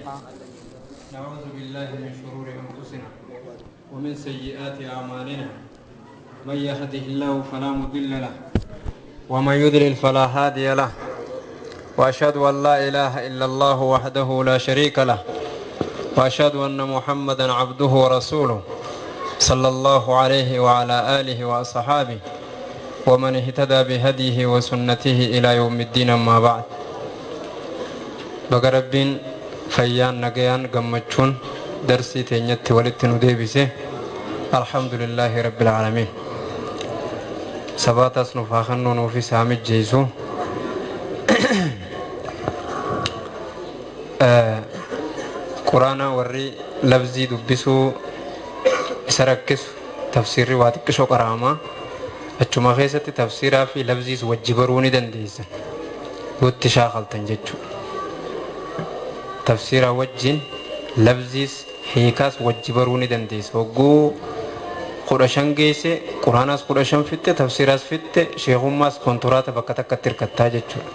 نعوذ بالله من شرور أنفسنا ومن سيئات أعمالنا، من يهده الله فلا مضل له ومن يضلل فلا هادي له، وأشهد أن لا إله إلا الله وحده لا شريك له، وأشهد أن محمدا عبده ورسوله صلى الله عليه وعلى آله وأصحابه ومن اهتدى بهديه وسنته إلى يوم الدين. أما بعد، بقربين فيان نقيان قمتشون درسي تنيت ولدت نديبسه، الحمد لله رب العالمين. سبات أصنفا في سامي جيسو. قرآن وري لفظي دبسو سركس تفسيري واتكشو قراما achuma keessatti tafsiraa fi lafziis wajji baruu ni dandeessan. Yoo shaakaltan jechuudha. Tafsiraa wajjin lafziis hiikaas wajji baruu ni dandeessa. Hogguu 15 geesse quraanaas 15 fitte, tafsiraas fitte, sheekummaas konturaata bakka takkatti hirkattaa jechuudha.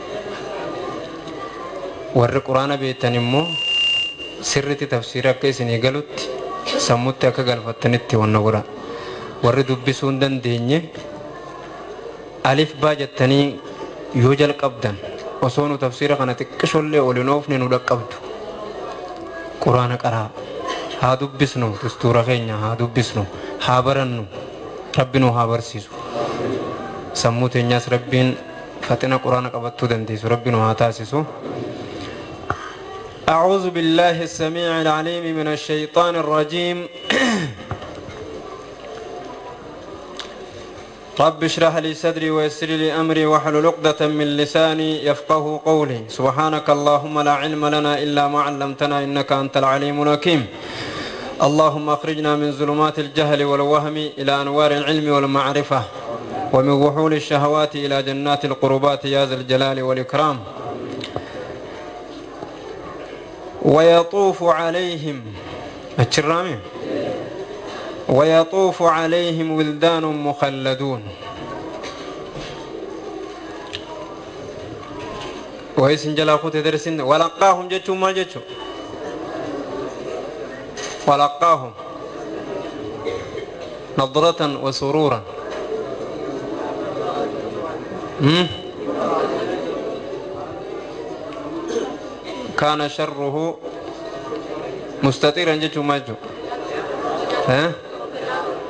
Warri quraana beektan immoo sirriitti tafsiira akka isinii galutti sammuutti akka galfattanitti wanna godha. Warri dubbisuu hin dandeenye alif baa jettanii yoo jalqabdan osoo nu tafsiira kana xiqqishollee ol hin oofne nu dhaqqabdu. Quraana qaraa haa dubbisnu, dastuura keenya haa dubbisnu, haa barannu, rabbi nu haa barsiisu. Sammuu teenyaas rabbiin faxina quraana qabattuu dandeessu rabbi nu haa taasisu. أعوذ بالله السميع العليم من الشيطان الرجيم. رب اشرح لي صدري ويسر لي أمري واحلل عقدة من لساني يفقه قولي. سبحانك اللهم لا علم لنا إلا ما علمتنا إنك أنت العليم الحكيم. اللهم أخرجنا من ظلمات الجهل والوهم إلى أنوار العلم والمعرفة، ومن وحول الشهوات إلى جنات القربات يا ذا الجلال والإكرام. ويطوف عليهم الشرامي ويطوف عليهم ولدان مخلدون. ويسن جلا خوت درسن ولقاهم جتشو ما جتشو ولقاهم نظرة وسرورا. كان شره مستطيرا جتشو ما جتشو. ها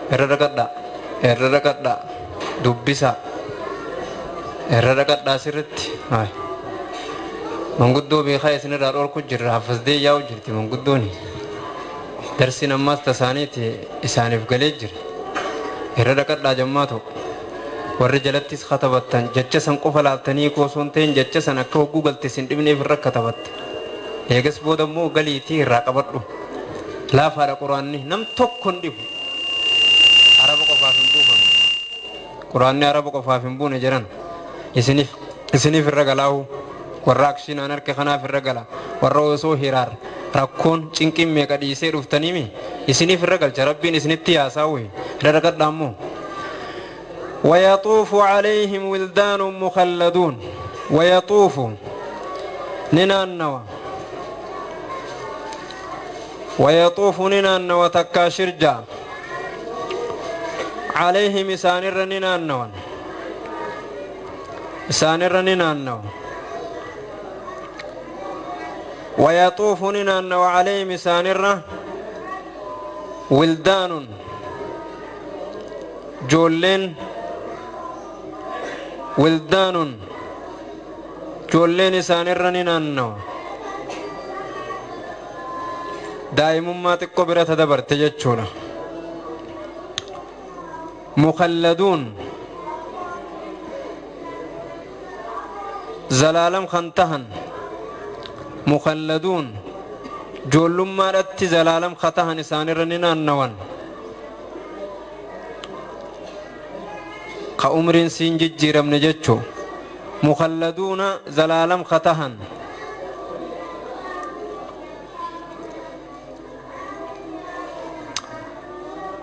irra dhaqadhaa dubbisa irra dhaqadhaa sirritti. Manguddoo beekaa isinirraa dhorku jirra, hafasdee yaa'u jirti manguddooni. Darsiin ammaas tasaaniiti isaaniif galee jira. Irra dhaqadhaa jammaa tokko warri jalattis katabattan jecha san qofa laaltanii osoo hin ta'in jecha san akka hogguu galte isin dhibneef irra katabatta. Eegas booda immoo galiitii irraa qabadhu. Laafaadha quraanni nam tokko hin dhibu. Araba qofaaf hin buufamne. Quraanni araba qofaaf hin buune jedhan. Isiniif irra galaahu. Warra akshinaan harka kanaaf irra gala. Warra osoo hiraar rakkoon cinqiin meeqa dhiisee dhuftaniimi isiniif irra galcha. Rabbiin isinitti yaasaawwe irra dhaqadhaa immoo. ويطوف عليهم ولدان مخلدون. ويطوف ننانوا ويطوف ننانوا تكا شرجا عليهم سانر ننانوا سانر ننانوا ويطوف ننانوا عليهم سانر ولدان جولين ولدان جولين سانر ننانوا daa'imummaa xiqqoo bira dabarte jechuudha. Mukhalladuun zalaalam kan tahan mukhalladuun joollummaadhatti zalaalam kan tahan isaanirra ni naannawan. Ka umriin siin jijjiiramne jechuu. Mukhalladuuna zalaalam kan tahan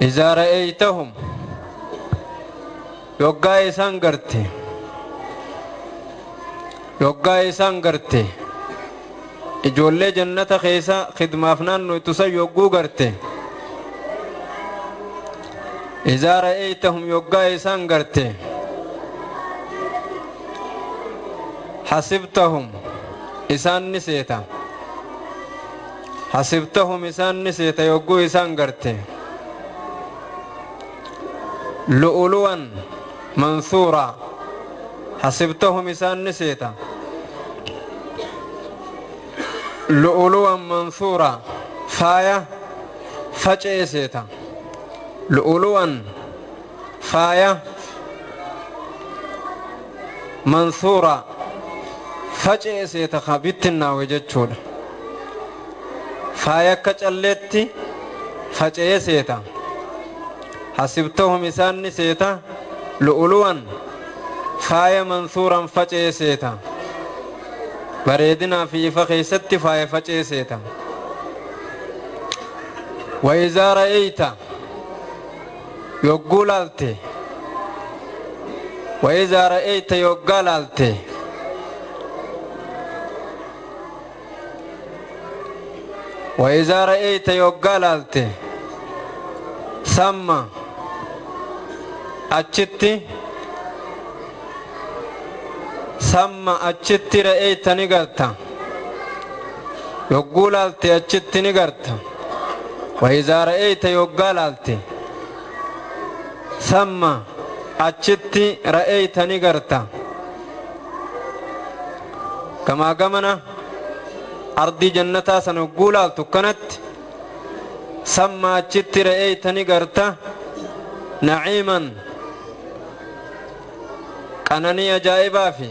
إذا رأيتهم يوغا إسان غرتي يوغا إسان غرتي Ijoollee jannata keessa khidmaaf naannoo ittusan yogguu garte. Izaa ra'aytahum yoggaa isaan garte. Hasibtahum isaan ni seeta. Hasibtahum isaan ni seeta yogguu isaan garte. Lu'ulu'an mansuura. Hasibtahum isaan ni seeta. Lu'ulu'an mansuura faaya faca'e seeta. Lu'ulu'an faaya mansuura faca'e seeta ka bittinnaawe jechuudha. Faaya akka calleetti faca'e seeta. Hasibtahum isaan ni seeta. Lu'ulu'an faaya mansuuran faca'e seeta. Bareedinaa fi ifa keessatti faaya faca'e seeta. Wa izaa ra'ayta yogguu laalte. Wa izaa ra'ayta yoggaa laalte. Wa izaa ra'ayta yoggaa laalte. Samma achitti samma achitti ra'ayta ni garta. Yogguu laalte achitti ni garta. Wa izaa ra'ayta yoggaa laalte. Samma achitti ra'ayta ni garta. Gamaa gamana ardii jannataa sana yogguu laaltu kanatti samma achitti ra'ayta ni garta. Naciiman qananii ajaa'ibaa fi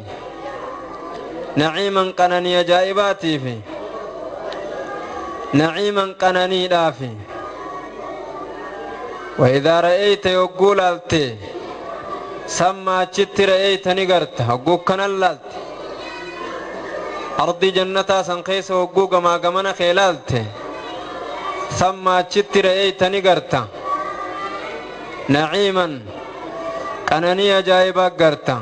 naciiman qananii ajaa'ibaatii fi naciiman qananiidhaafi. Wa idaa ra'ayta yogguu laalte samma achitti ra'ayta ni garta. Hogguu kanan laalte ardii jannataa san keessa hogguu gamaa gamana kee laalte samma achitti ra'ayta ni garta. Naciiman qananii ajaa'ibaa garta.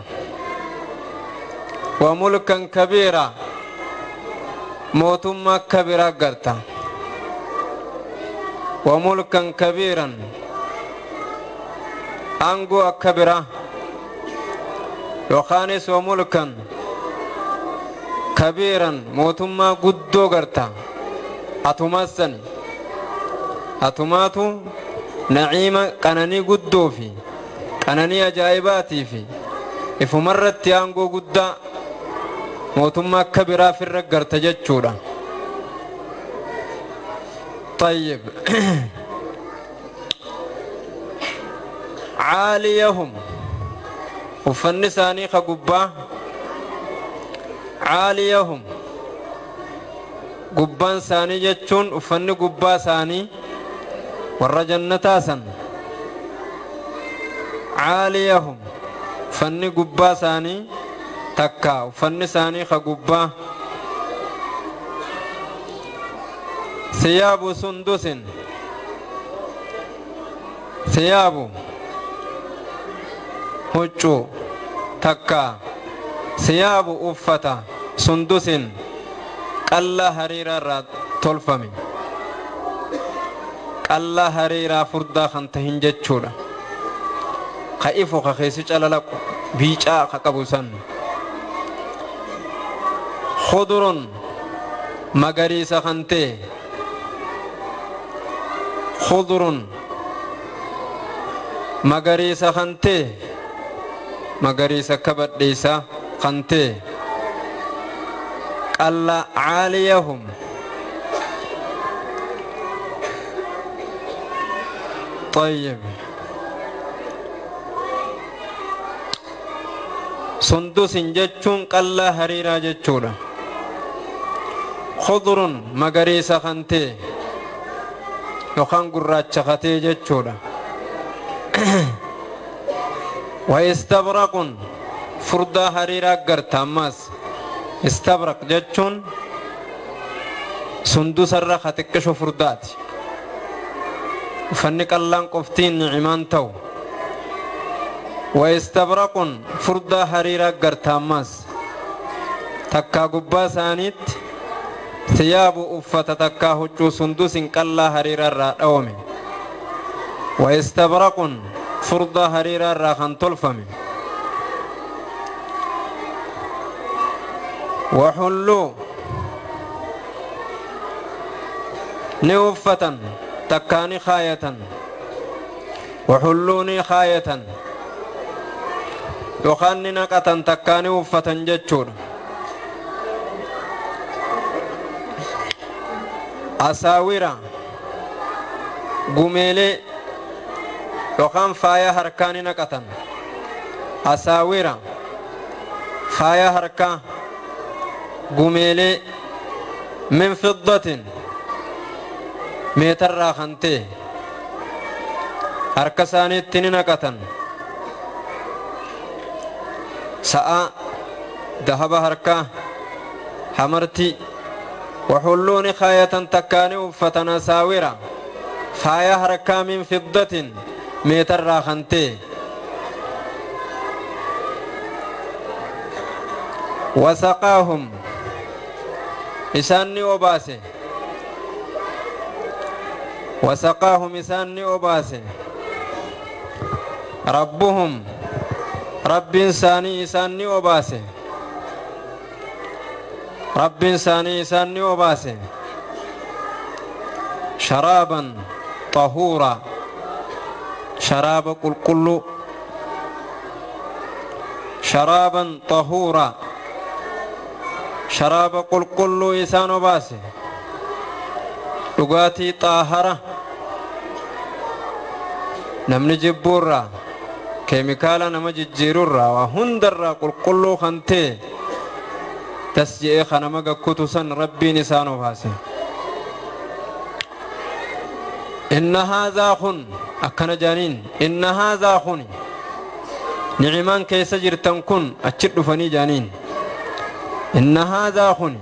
Wa mulkan kabiira mootummaa kabiraa garta. Wa mulkan kabiiran aangoo akka biraa yookaanis wa mulkan kabiiran mootummaa guddoo garta. Atumaas sani atumaatu naciima qananii guddoo fi qananii ajaa'ibaatii fi ifumarratti aangoo guddaa mootummaa akka biraa firra garta jechuudha. طيب عاليهم uffanni isaanii ka gubbaa caaliyahum gubbaan isaanii jechuun uffanni gubbaa isaanii warra jannataa san caaliyahum uffanni gubbaa isaanii takka uffanni isaanii ka gubbaa siyaabu sundusin siyaabu huccuu takka siyaabu uffata sundusin qallaa hariiraa irraa tolfame qallaa hariiraa furdaa kan tahin jechuudha. Ka ifu ka keessi calalaqu biicaa ka qabu san. Khudurun magariisa kan ta'e khudurun magariisa kan ta'e magariisa kabadhiisa kan ta'e qalla caaliyahum طيب sundusin jechuun qallaa hariiraa jechuudha. Khudurun magariisa kan ta'e yookaan gurraacha kan ta'e jechuudha. Wa istabraqun furdaa hariiraa garta ammas. Istabraq jechuun sundusarra ka xiqqisho furdaati. Uffanni qallaan qoftiin nicimaan ta'u. Wa istabraqun furdaa hariiraa garta ammas. Takkaa gubbaa isaaniitti Thiyaabu uffata takkaa huccuu sundusin qallaa hariirarraa dhawame. Wa istabraqun furdaa hariirarraa kan tolfame. Waxulluu ni uffatan takkaa ni kaayatan. Waxulluu ni kaayatan yookaan ni naqatan takkaa ni uffatan jechuudha. Asaawira gumeelee yookaan faaya harkaa ni naqatan. Asaawira faaya harkaa gumeelee min fiddatin meetarraa kan ta'e harka isaaniitti ni naqatan. Sa'a dahaba harkaa hamartii. Waxulluu ni kaayatan takkaa ni uffatan asaawira faaya harkaa min fiddatin meetarraa kan ta'e. Wasaqaahum isaan ni obaase. Wasaqaahum isaan ni obaase. Rabbuhum rabbiin isaanii isaan ni obaase. Rabbiin isaanii isaan ni obaase. Sharaaban xahuura sharaaba qulqulluu. Sharaaban xahuura sharaaba qulqulluu isaan obaase. Dhugaatii xaahara namni jibbuurraa keemikaala nama jijjiirurraa waa hundarraa qulqulluu kan ta'e tas je'ee kan nama gakkutu san rabbiin isaan obaase. Inna haazaa kun akkana jaaniin inna haazaa kun nicimaan keessa jirtan kun achi dhufanii jaaniin. Inna haazaa kun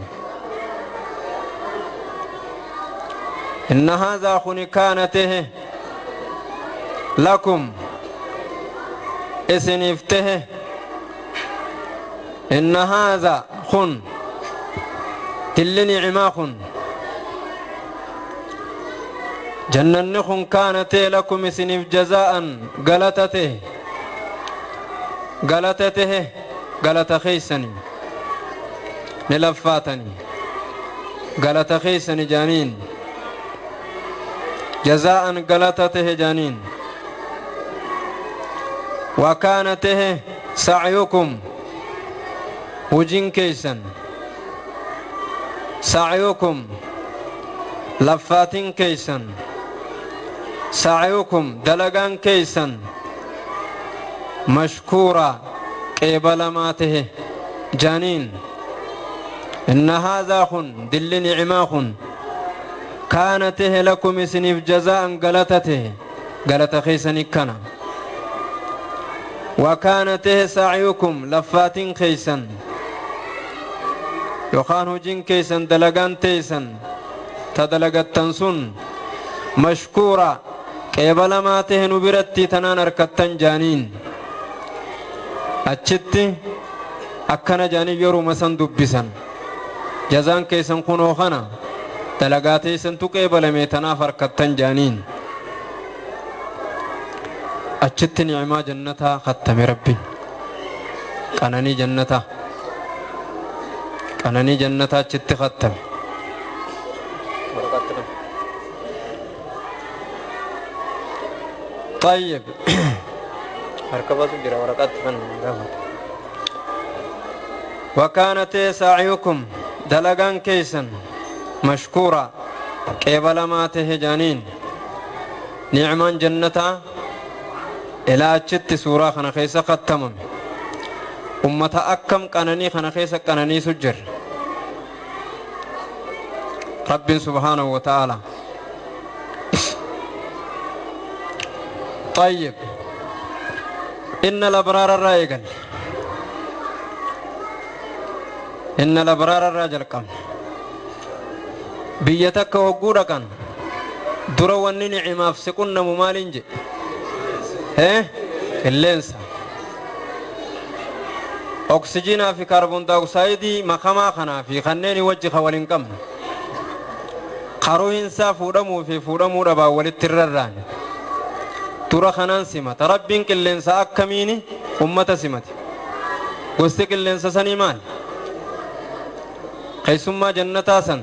inna haazaa kun kaana tehe lakum isiniif tehe. Inna haazaa kun tilli nicimaa kun jannanni kun kaana tehe lakum isiniif jazaa'an galata tehe galata tehe galata keeysanii ni laffaatanii galata keeysani jaaniin jazaa'an galata tehe jaaniin. Wakaana tehe sacyukum hujin keeysan sacyukum laffaatin keeysan sacyukum dalagaan keeysan mashkuura qeebalamaa tehe jaaniin. Inna haazaa kun dilli nicimaa kun kaana tehe lakum isiniif jazaa'an galata tehe galata keeysani kana. Wakaana tehe sacyukum laffaatin keeysan yookaan hujin keeysan dalagaan teeysan ta dalagattan sun mashkuura qeebalamaa tehe nu biratti tanaan harkattan jaaniin. Achitti akkana jaaniin yeruma san dubbisan jazaan keeysan kunoo kana dalagaa teeysantu qeebalame tanaaf harkattan jaaniin. Achitti nicimaa jannataa kattame rabbiin qananii jannataa qananii jannataa achitti kattame. طيب harka jira waraqaatti fannu. وكانت سعيكم دلغان كيسا مشكورا قبل تهجانين نعمان جنتا إلى أجت سورة خنا خيسا قد تمم أمة أكم قناني خنا خيسا قناني سجر رب سبحانه وتعالى. طيب إن الأبرار الرائقا إن الأبرار الرجل قم بيتك وقودك دروا النعمة في سكن ممالنج إيه اللينسا أكسجين في كربون دايوكسيد مخما خنا في خنين وجه ولنكم Karuuhinsaa fuudhamuu fi fuudhamuu dhabaa walitti rarraane. Dura kanaan simata. Rabbiin qilleensa akkamiini ummata simate. Gosti qilleensa sanii maali? Keessummaa jannataa san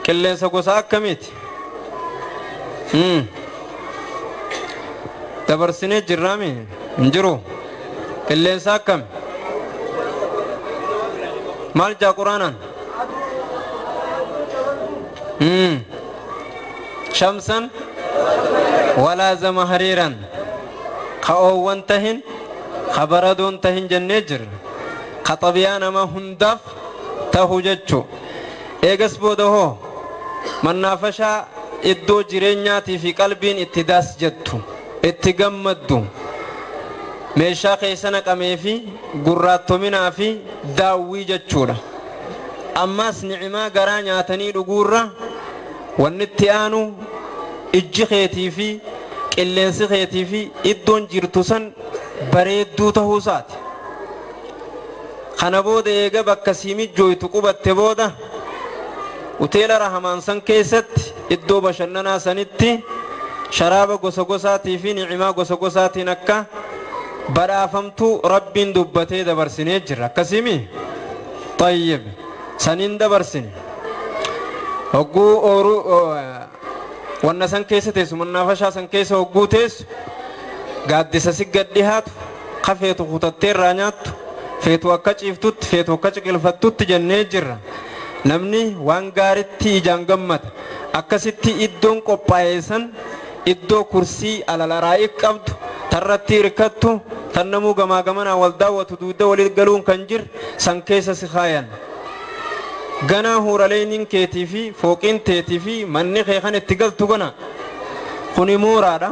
qilleensa gosa akkamiiti? Dabarsinee jirraami hin jiru. Qilleensa akkami? Maal jaa quraanaan? Shamsan walaa zamahariiran ka oowwan tahin ka baradoon tahin jennee jirra. Ka xabiyaa nama hundaaf tahu jechu. Eegas booda hoo mannaafashaa iddoo jireenyaatii fi qalbiin itti daas jettu itti gammaddu meeshaa keessa naqamee fi gurraattominaa fi daawwii jechuudha. Ammaas ni'imaa garaa nyaatanii dhuguurra wanni itti aanu ijji keetii fi qilleensi keetii fi iddoon jirtu san bareedduu ta'uu isaati. Kana booda eega bakka sii mijjooytu qubatte booda uteela rahamaan san keessatti iddoo bashannanaa sanitti sharaaba gosa gosaatii fi ni'imaa gosa gosaatiin akka badhaafamtuu rabbiin dubbatee dabarsinee jira. Akkasimi? Tayyib. Saniin dabarsine. Hogguu ooruu wanna san keessa teessu mannaafashaa san keessa hogguu teessu gaaddisa si gad dhihaatu ka feetu kutattee irraa nyaattu feetu akka ciiftutti feetu akka ciqilfattutti jennee jirra. Namni waan gaaritti ijaan gammada. Akkasitti iddoon qophaa'e san iddoo kursii alalaraa'ii qabdu tarratti hirkattu tan namuu gamaa gamanaa wal daawwatu duuda walitti galuun kan jir san keessa si kaayan. Ganaa huuraleeniin keetii fi fooqiin teetii fi manni kee kan itti galtu gana. Kuni mooraadha.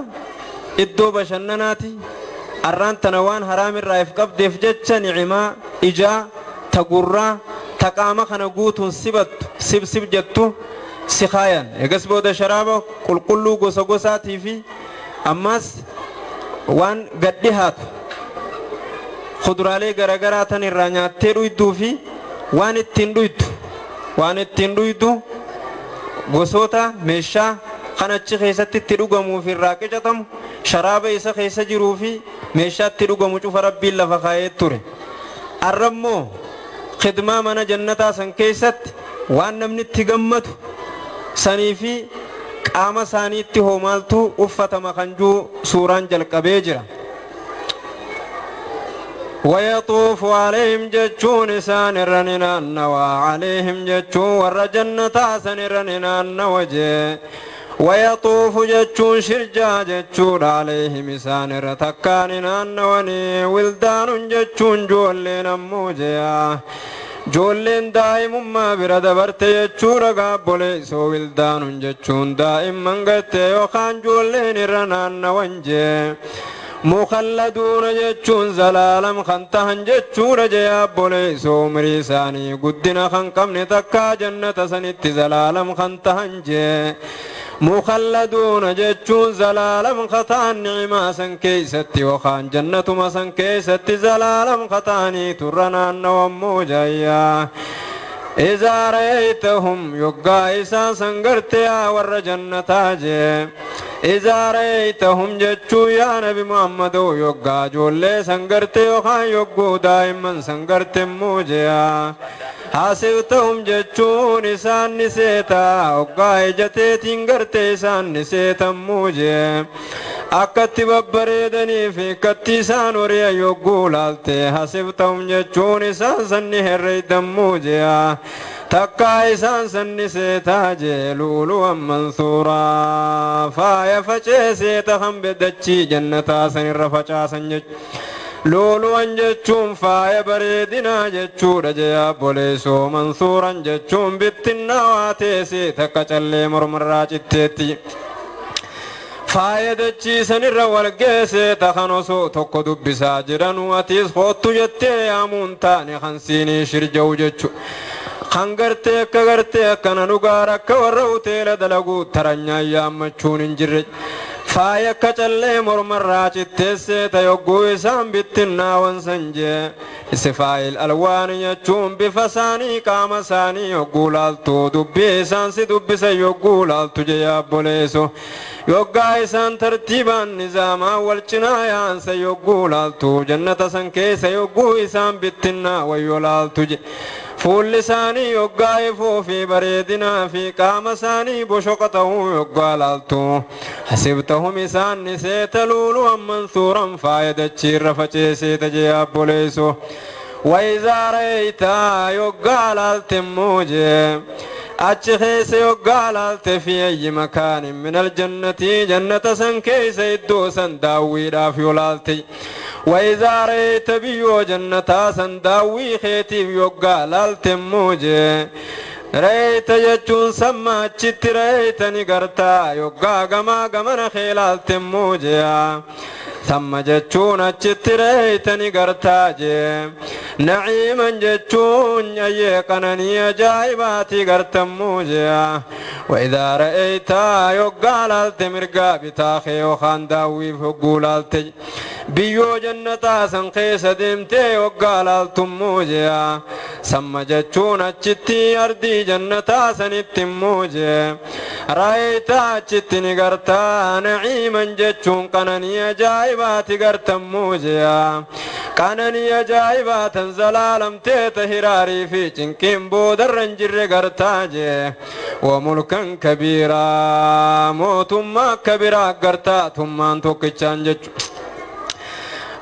Iddoo bashannanaati. Arraan tana waan haraamirraa if qabdeef jecha ni'imaa ijaa ta gurraa ta qaama kana guutuun sibattu sibsib jettu si kaayan. Egas booda sharaaba qulqulluu gosa gosaatii fi ammaas waan gad dhihaatu kuduraalee garagaraa tan irraa nyaattee dhuyduu fi waan ittiin dhuydu waan ittiin dhuydu gosoota meeshaa kan achi keessatti itti dhugamuu fi irraa qicatamu sharaaba isa keessa jiruu fi meeshaa itti dhugamu cufa rabbiin lafa kaayee ture. Arrammoo khidmaa mana jannataa san keessatti waan namni itti gammadu sanii fi qaama isaaniitti hoomaaltu uffatama kan jiru suuraan jalqabee jira. ويطوف عليهم جتشون سان رننا النوى عليهم جتشون ور جنة سن رننا النوجه ويطوف جتشون شرجا جتشون عليهم سان رتكان النوني ولدان جتشون جولين موجيا جولين دائم ما برد برت جتشون قابلي سو ولدان جتشون دائم من قت وخان جولين رنان نونجي مخلدون جتشون زلالم خنتهن جتشون جيابولي سومري ساني قدنا خنقمن تكا جنة سنت زلالم خنتهن جي مخلدون جتشون زلالم خطان نعما سنكيست وخان جنة ما سنكيست زلالم خطاني ترنا النوم جايا إذا رأيتهم يقا إسا سنقرتيا ور جنة جي إذا رأيتهم جتشو يا نبي محمد يقا جولي سنقرتي وخان يقو دائما سنقرت موجيا حاسبتهم جتشو نسان نسيتا وقا إجتي تنقرتي إسان نسيتا موجيا akkatti babbareedanii fi akkatti isaan horii yogguu laalte hasibtahum jechuun isaan sanni herreeydammuu jea takkaa isaan sanni seetaa jee luuluwan mansuuraa faaya faceeseeta kan beddachii jannataa sanirra facaasan jechu luuluwan jechuun faaya bareedinaa jechuudha jea obboleessoo mansuuran jechuun bittinnaawaa teessee takka callee mormarraa citteetti. Faaya dachiisanirra wal geessee takan osoo tokko dubbisaa jiranuu atiis hoottu jettee yaamuun taane kan siinii shirja'u jechu. Kan gartee akka gartee akkana dhugaara akka warra hoteela dalaguu taranyaan yaammachuun hin jirre. Faaya akka callee mormarraa citteessee tayogguu isaan bittinnaawan san jee. Sifaa'il alwaani jechuun bifa isaanii qaama isaanii yogguu laaltu dubbii isaan si dubbisa yogguu laaltu jee yaabboleessu yoggaa isaan tartiibaan nizaamaa wal cinaa yaansa yogguu laaltu jannata san keessa yogguu isaan bittinnaa wayyoo laaltu je fuulli isaanii yoggaa ifuu fi bareedinaa fi qaama isaanii boshoqa ta'uu yoggaa laaltu hasibtahum isaan ni seeta luulu'an mansuuran faaya dachiirra faceeseeta jee yaabboleessu وإذا رأيت يقال التموجي achi keessa yoggaa laalte fi ayyi makaanin min aljannati jannata san keessa iddoo san daawwiidhaaf yoo laalte وإذا رأيت biyyoo jannataa san daawwii keetiif yoggaa laalte immoo jee reeyta jechuun samma achitti reeyta ni gartaa yoggaa gamaa gamana kee laalte immoo jea samma jechuun achitti reeyta ni gartaa jee naciiman jechuun ayyee qananii ajaa'ibaatii gartammoo jea وإذا رأيت yoggaa laalte mirgaa bitaa kee yookaan daawwiif hogguu laalte biyyoo jannataa san keessa deemtee yoggaa laaltummoo jea samma jechuun achitti ardii jannataa sanitti immoo jee raayita achitti ni gartaa naciiman jechuun qananii ajaa'ibaati gartammoo jea qananii ajaa'ibaatan zalaalamtee tahiraarii fi cinqiin boodarra hin jirre gartaa jee wamulkan kabiiraa mootummaa akka biraa gartaa tummaan tokkichaan jechu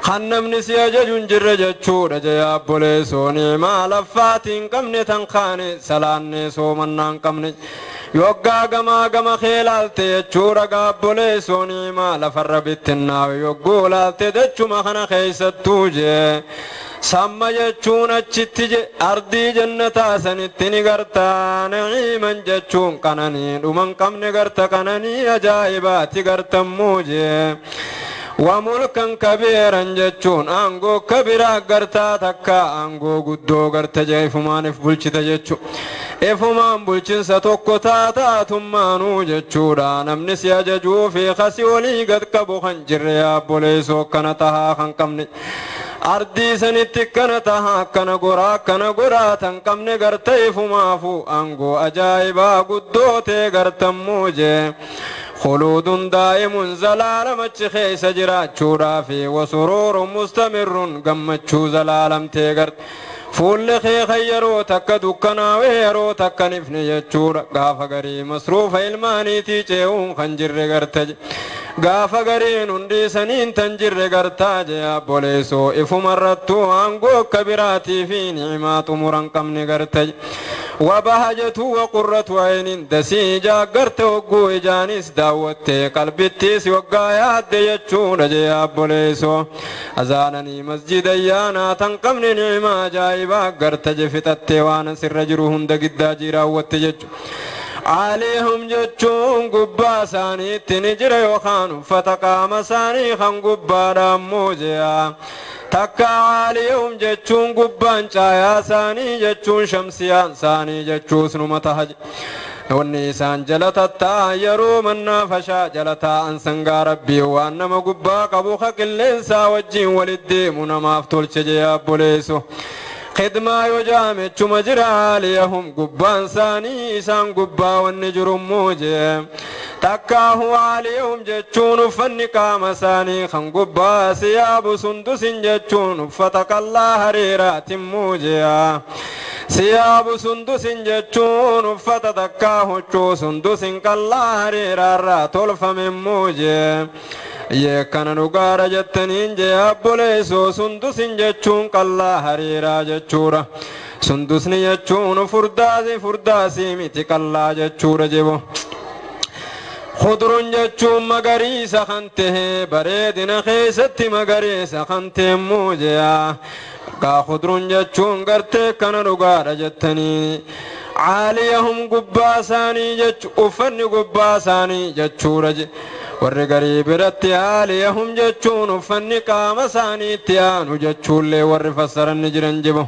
kan namni si ajaju hin jirre jechuudha jee abboleessoo ni'imaa laffaatii hin qabne tan kaane salaannee soomannaa hin qabne yoggaa gamaa gama kee laalte jechuudha gaabboleessoo ni'imaa lafarra bittinnaawe yogguu laalte jechuma kana keessattuu jee samma jechuun achitti je ardii jannataa sanitti ni gartaa naciiman jechuun qananii dhuma hin qabne garta qananii ajaa'ibaati gartammoo jee وملكا كبيرا جتشون أنغو كبيرا غرتا تكا أنغو قدو غرتا جاي فمان إفبولشتا جتشو إفمان بولشن ستوكو تاتا تمانو جتشو دا نمني سياججو في خسي ولي قد كبو خنجر يا بوليسو كنتها خنقمني ardii sanitti akkana taha akkana goraa akkana goraa tan qabne garta ifumaafuu aangoo ajaa'ibaa guddoo ta'e gartammoo jee خلود دائم زلالم achi keessa jiraachuudhaa fi wasuruurun mustamirrun gammachuu zalaalam ta'e garte fuulli kee kan yeroo takka dukkanaawee yeroo takka nifne jechuudha gaafa garii masruufa ilmaaniitii ce'uun kan jirre garte gaafa gariin hundi saniin tan jirre gartaa jee abboleessoo ifumarrattuu aangoo akka biraatii fi ni'imaa xumuran qabne garte وبهجته وقرة عين دسي جاگرت وگو اجانس دعوت قلبتيس وقايات يچون جي ابوليسو ازانني مسجد ايانا تنقمن نعما جايبا گرت جفتت وان سر جرو هند گدا جيراوت جچ عليهم جچون گبا ساني تنجر يوخان فتقام ساني خان گبا دموجيا takka caaliyahum jechuun gubbaan caayaa isaanii jechuun shamsiyaan isaanii jechuus numa taha wanni isaan jala tattaa'an yeroo mannaa fashaa jala taa'an sangaa rabbii waan nama gubbaa qabu ka qilleensaa wajjiin walit deemu namaaf tolche jee abboleessu khidmaa yoo jaamechuma jira caaliyahum gubbaan isaanii isaan gubbaa wanni jirummoo jee takkaahu caaliyahum jechuun uffanni qaama isaanii kan gubbaa siyaabu sundusin jechuun uffata qallaa hariiraatimmoo jea siyaabu sundusin jechuun uffata takkaa huccuu sundusin qallaa hariiraarraa tolfamemmoo jee yeekkana dhugaadha jettaniin jee abboleessoo sundusin jechuun qallaa hariiraa jechuudha sundusni jechuun furdaasi furdaasii miti qallaa jechuudha jebo خضر jechuun magariisa kan tahe bareedina keessatti magariisa kan tahe muujea gaa khudrun jechuun gartee kana dhugaadha jettanii caaliyahum gubbaa isaanii jechu uffanni gubbaa isaanii jechuudha warri garii biratti caaliyahum jechuun uffanni qaama isaaniitti aanu jechuullee warri fassaranni jiran jibu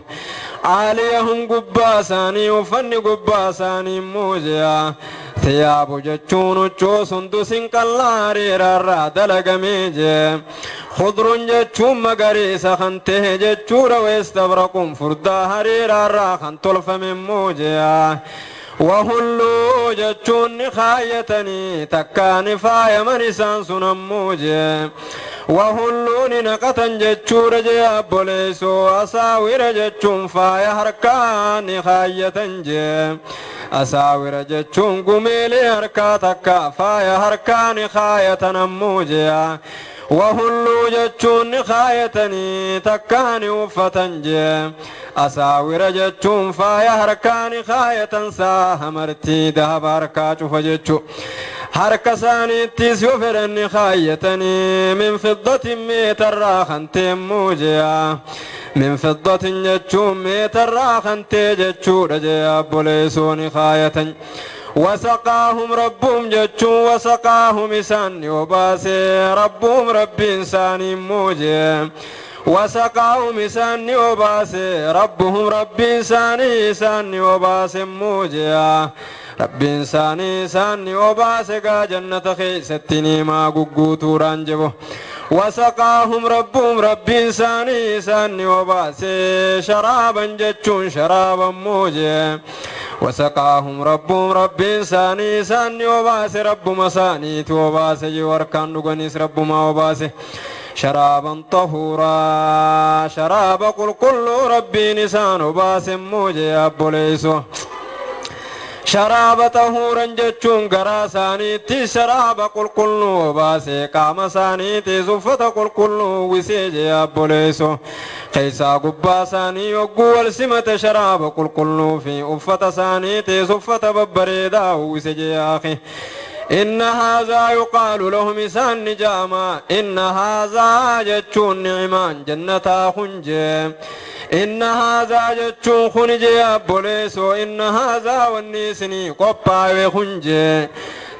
caaliyahum gubbaa isaanii uffanni gubbaa isaanii muujea Thiyaabu jechuun huccuu sundusin qallaa hariirarraa dalagamee jee. Khudrun jechuun magariisa kan ta'e jechuudha. Weestabraqun furdaa hariirarraa kan tolfame immoo jee. Wahulluu jechuun ni kaayyatanii takkaa ni faayaman isaan sun ammoo jee. Wahulluu ni naqatan jechuudha jee abboleessoo. Asaawira jechuun faaya harkaa ni kaayyatan jee. Asaawira jechuun gumeelee harkaa takka faaya harkaa ni kaayatan ammoo jee. Wahulluu jechuun ni kaayatanii takkaa ni uffatan jee. Asaawira jechuun faaya harkaa ni kaayatan saa hamartii dahaba harkaa cufa jechuu. Harka isaaniittis yoo fedhan ni kaayatanii min fiddatin meetarraa kan ta'e jee. Min fiddatin jechuun meetarraa kan ta'e jechuudha jee abboleessoo ni kaayatan. Wasaqaahum rabbuhum jechuun wasaqaahum isaan ni obaase rabbuhum rabbiin isaanii immoo jee. Wasaqaahum isaan ni obaase rabbuhum rabbiin isaanii isaan ni obaase immoo jee. Rabbiin isaanii isaan ni obaase gaa jannata keessatti niimaa gugguutuudhaan jibu. Wasaqaahum rabbuhum rabbiin isaanii isaan ni obaase sharaaban jechuun sharaaban immoo jee. Wasaqaahum rabbuhum rabbiin isaanii isaan ni obaase rabbuma isaaniitu obaase jee harkaan dhuganis rabbuma obaase. Sharaaban xahuuraa sharaaba qulqulluu rabbiin isaan obaase immoo jee abboleessoo. Sharaaba xahuuran jechuun garaa isaaniitti sharaaba qulqulluu obaase qaama isaaniittis uffata qulqulluu uwwisee jee abboleessoo. Keessaa gubbaa isaanii yogguu wal simate sharaaba qulqulluu fi uffata isaaniittis uffata babbareedaa uwwise jee akhi. Inna haazaa yuqaalu lahum isaan ni ja'ama. Inna haazaa jechuun ni'imaan jannataa kun jee. Inna haazaa jechuun kun jee abboleessoo. Inna haazaa wanni isinii qophaa'e kun jee.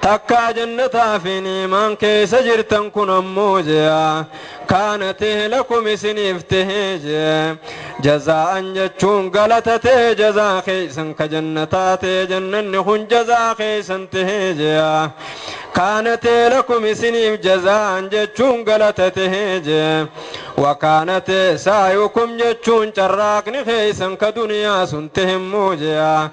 Takkaa jannataa fi ni'imaan keessa jirtan kun ammoo jee. Kaana ta'e lakum isiniif ta'e jee. Jazaa'an jechuun galata ta'e jazaa keessan ka jannataa ta'e jannanni kun jazaa keessan ta'e jee. Kaana ta'e lakum isiniif jazaa'an jechuun galata ta'e jee. Wakaana ta'e saayukum jechuun carraaqni keessan ka duniyaa sun ta'e immoo jee.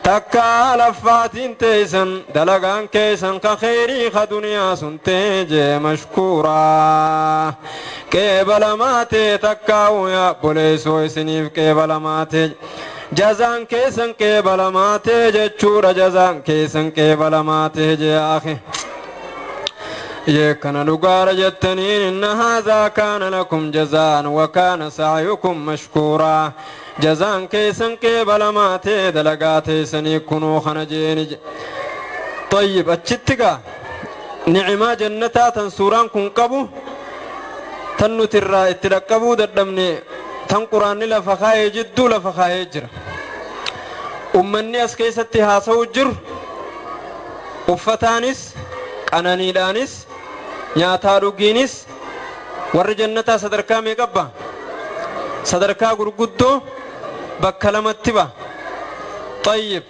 Takkaa laffaatiin teessan dalagaan keessan ka kheyrii ka duniyaa sun ta'e jee mashkuuraa. Qeebalamaa ta'e takkaa'u yaa obboleessoo isiniif qeebalamaa ta'e. Jazaan keessan qeebalamaa ta'e jechuudha jazaan keessan qeebalamaa ta'e jee akhi. Yeekana dhugaadha jettaniin inna haazaa kaana lakum jazaan wa kaana saayukum mashkuuraa. Jazaan keessan qeebalamaa ta'e dalagaa teessanii kunoo kana jeeni. Tayyib achitti gaa ni'imaa jannataa tan suuraan kun qabu tan nuti irraa itti dhaqqabuu dadhabne tan quraanni lafa kaayee jidduu lafa kaayee jira. Ummanni as keessatti haasa'u jiru uffataanis qananiidhaanis nyaataa dhugiinis warri jannataa sadarkaa meeqa qaba? Sadarkaa gurguddoo bakka lamatti ba. Tayyib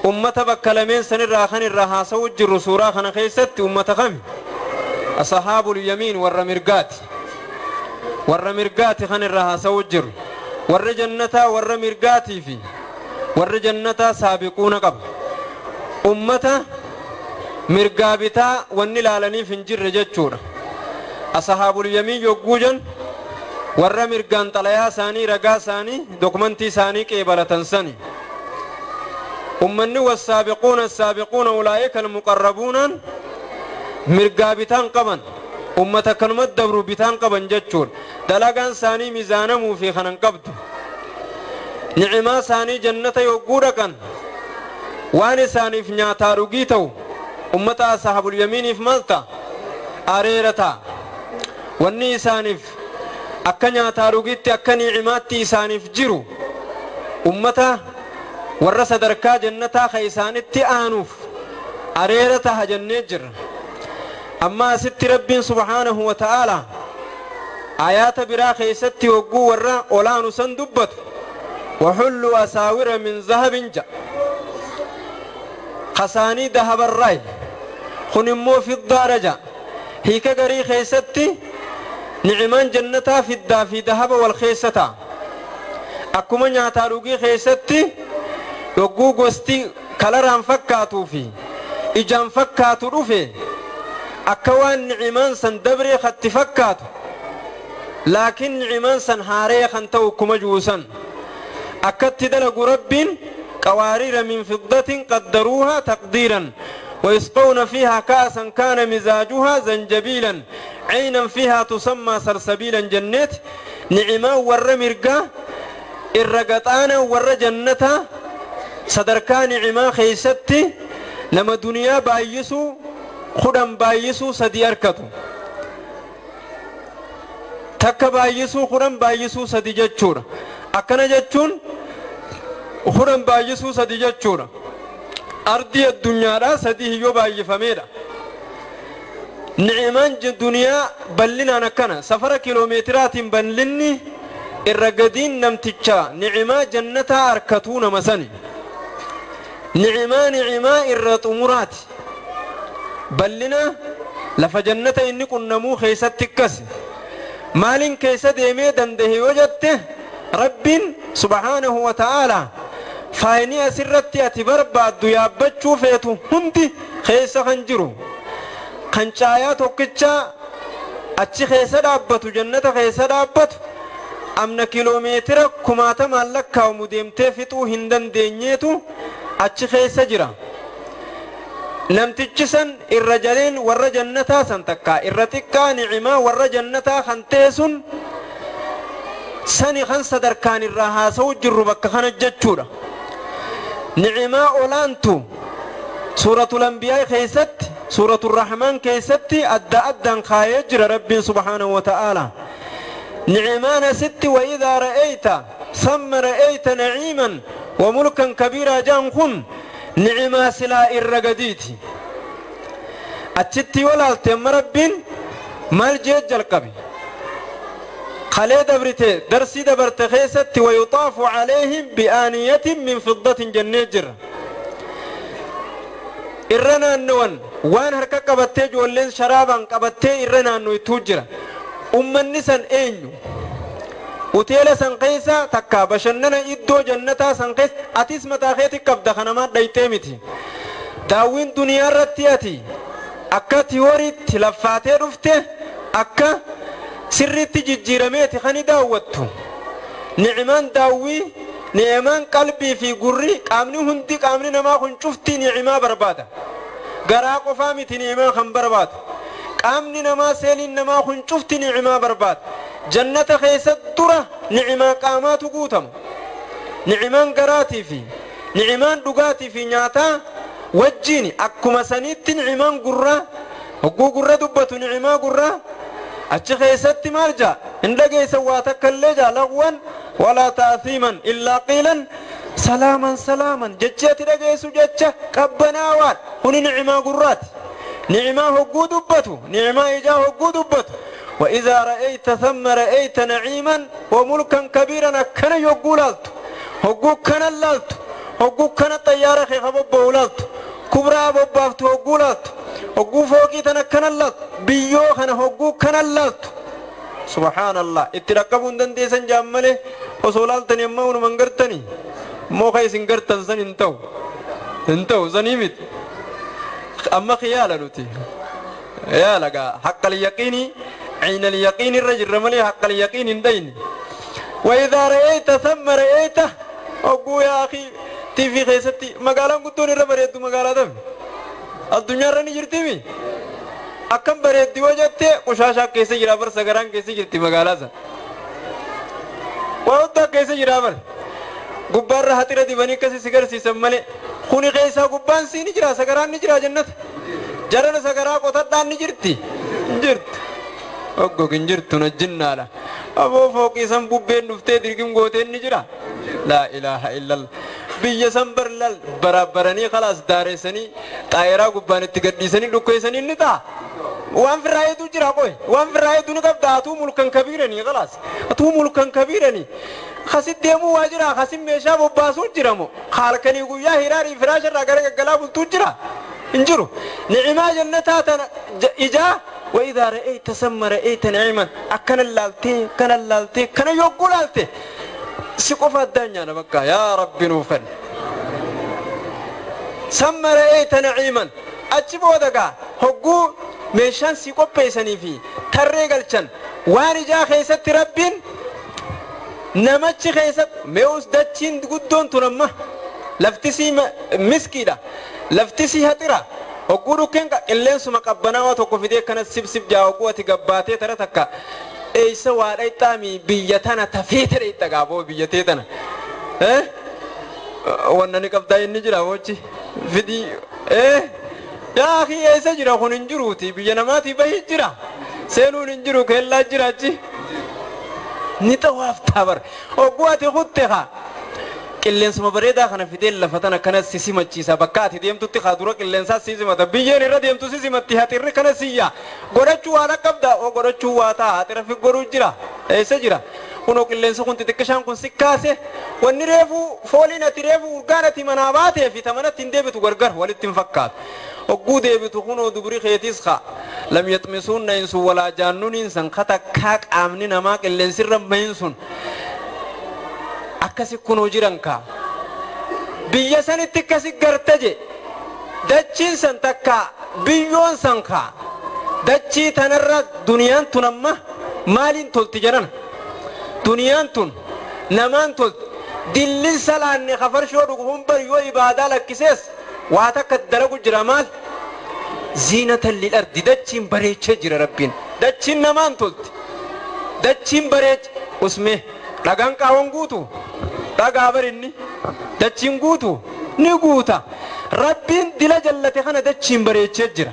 ummata bakka lameen sanirraa kan irraa haasa'u jirru suuraa kana keessatti ummata kami? Ashaabul yamiin warra mirgaati. Warra mirgaati kan irraa haasa'u jirru. Warri jannataa warra mirgaatii fi warri jannataa saabiquuna qaba. Ummata mirgaa bitaa wanni ilaalaniif hin jirre jechuudha. Ashaabul yamiin yogguu jan warra mirgaan xalayaa isaanii ragaa isaanii dokumentii isaanii qeebalatan sani. Ummanni wassaabiquuna assaabiquuna ulaa'ika almuqarrabuunaan mirgaa bitaan qaban. Ummata kanuma dabru bitaan qaban jechuudha. Dalagaan isaanii miizaanamuu fi kanan qabdu. Ni'imaa isaanii jannata yogguu dhaqan waan isaaniif nyaataa dhugii ta'u ummata ashaabul yamiiniif maal ta'a? Areera ta'a. Wanni isaaniif akka nyaataa dhugiitti akka ni'imaatti isaaniif jiru ummata warra sadarkaa jannataa ka isaanitti aanuuf areera ta'a jennee jirra. Amma asitti rabbiin subhaanahu wa ta'aalaa aayaata biraa keessatti hogguu warra olaanu san dubbatu waxullu asaawira min zahabin ja. Kasaanii dahabarraay kun immoo fiddaadha ja'a. Hiika garii keessatti ni'imaan jannataa fiddaa fi dahaba wal keessa ta'a. Akkuma nyaataa dhugii keessatti yogguu gosti kalaraan fakkaatuu fi ijaan fakkaatu dhufe akka waan ni'imaan san dabree katti fakkaatu, laakiin ni'imaan san haaree kan ta'u akkuma juusan akkatti dalagu Rabbiin qawaariira min fiddatin qaddaruuhaa taqdiiran ويسقون فيها كأسا كان مزاجها زنجبيلا عينا فيها تسمى سلسبيلا. جنة نعما ور مرقا الرقطانا ور جنة صدركا نعما خيستي لما دنيا بايسو خدم بايسو سدي أركتو تك بايسو خدم بايسو سدي جتشورا أكنا جتشون خدم بايسو سدي جتشورا أرضي الدنيا لا سدي هيو بايفميرا. نعمان الدنيا بلنا نكنا سفر كيلومترات بلني الرقدين نمتشا نعما جنة أركتون مسني نعما نعما إرت أمورات بلنا لفجنة إني كنا مو خيسة تكس مالين كيسة ديمي دنده وجدته رب سبحانه وتعالى فايني أسرتي أتبرباد يابتشو فيتو هندي خيسة خنجرو خنشايا توكتشا أتشي خيسة دابتو جنة خيسة دابتو أمنا كيلومتر كماتا مالكا ومديمتي فتو هندن دينيتو أتشي خيسة جرا. نمتشي سن الرجلين ور جنتا سنتكا الرتكا نعما ور جنتا خنتيسن سني خنسة دركان الرهاسو جربك خنجتشورا. نعما أولانتو سورة الأنبياء خيست سورة الرحمن كيست أدى أدى خايجر رب سبحانه وتعالى. نعمان ست وإذا رأيت ثم رأيت نعيما وملكا كبيرا جانخن نعما سلا الرقديت أتشتي ولا التم رب مال جيج القبي خلي دبرتي درسي دبرت خيست ويطاف عليهم بآنية من فضة جنيجر إرنا النوان وان هركا قبتي جولين شرابا قبتي إرنا النو يتوجر أمان نسان أينو وتيلا سنقيسا تكا بشننا إدو جنتا سنقيس أتيس متاخيتي قبدا خنمات دايتيمتي داوين دنيا رتياتي أكا تيوري تلفاتي رفته أكا سرتي ججيرميتي خني داوتو نعمان داوي نعمان قلبي في قري قامني هندي قامني نما خن شفتي نعما بربادة قراق فامتي نعما خن بربادة قامني نما سيلين نما خن شفتي نعما برباد جنة خيسة درة نعما قامات قوتم نعمان قراتي في نعمان دقاتي في نياتا وجيني أكما سنيت نعمان قرة وقو قرة دبتو نعما قرة أتش خيست مالجا إن لقي سواتك اللجا لغوا ولا تأثيما إلا قيلا سلاما سلاما جتشات لقي سجتشة قبناوات هني نعما قرات نعما هقو دبتو نعما إجا هقو دبتو وإذا رأيت ثم رأيت نعيما وملكا كبيرا كان يقولالت هقو كان اللالت هقو كان الطيارة خبب كبرى ببافتو هقولالت هقو فوقي تنكن اللالت بيو خنا هقو كان اللالت سبحان الله اترقبون دنديسن جامله وصولالتني امون منغرتني مو خيسن غرتن سن انتو انتو زنيمت اما خيالا نوتي يا لقا حق اليقين عين اليقين الرجل رملي حق اليقين دين وإذا رأيت ثم رأيت أقول يا أخي تي في خيستي مقالا قلتوني ربريتو مقالا دم الدنيا رني جرتي أكم بريتي وجدت قشاشا كيسي جرابر سغران كيسي جرتي مقالا سا وأوتا كيسي جرابر قبار راحتي ردي بني كسي سغر سي سمالي خوني خيسا قبان سي نجرا سغران نجرا جنة جرن سغرا قطتان نجرتي جرت أقول جرت نجنا لا أبو فوقي سم بوبين نفتي دركم قوتين نجرا لا إله إلا الله بيا سمبر لال برابرني خلاص دارسني طائرة قبان تقديسني لوكيسني نتا وان في الرأي تجرا قوي وان في الرأي تنقب داتو ملكا كبيرني خلاص أتو ملكا كبيرني Kasit deemuu waa jira kasin meeshaa bobbaasuu jiramo halkanii guyyaa hiraarii firaasharraa gara gaggalaa bultuu jira hin jiru nicimaa jannataa tana ijaa وإذا رأيت ثم رأيت نعيما أكن اللالتي كن اللالتي كن يقول لالتي سقف الدنيا بقى يا رب نوفن ثم رأيت نعيما أجبو دقا هقو meeshaan si qopheessanii fi tarree galchan waan ijaa keessatti rabbiin namachi keessatti mee'us dachiin guddoon tun amma laftisii miskiidha laftisii haxira hogguu dhukkeen qilleensuma qabbanaawaa tokko fidee akkana sibsib jaa hogguu ati gabbaatee tara takka eeysa waa dhayxaami biyya tana tafeete dhayxa gaaboo biyya tee tana wanna ni qabdaa inni jira bochi fidii yaa akhi eessa jira kun hin jiruuti biyya namaatii bahii jira seenuun hin jiru keellaa jira achi ni xawaaftaa bar hogguu ati kutte haa qilleensuma bareedaa kana fidee lafa tana kana si simachiisa bakka ati deemtutti haa dura qilleensaa si simata biyyeen irra deemtu si simatti haxirri kana siyya godhachuu waa dhaqqabda oo godhachuu waa ta'a haxira fi godhuu jira eessa jira kunoo qilleensi kun xixiqqishaan kun si kaase wanni reefuu fooliin ati reefuu urgaan ati manaa baatee fi tamanatti hin deebitu gargar walitti hin fakkaatu hogguu deebitu kunoo dubri keetiis haa lam yaxmisuunna insun walaa jaannuun insan katakkaa qaamni namaa qilleensirra mahin sun akkasi kunoo jiran kaa biyya sanitti akkasi garte je dachiin san takka biyyoon san kaa dachii tanarra duniyaan tun amma maaliin tolti jedhan duniyaan tun namaan tolti dillin salaanne kafarshoo dhugu humbar yoo ibaadaa lakkisees waa takka dalagu jira maal ziinatan lil ardi dachiin bareechee jira rabbiin dachiin namaan tolti dachiin bareeche usmee dhagaan qaawwan guutu dhagaa barinni dachiin guutu ni guuta rabbiin dila jallate kana dachiin bareechee jira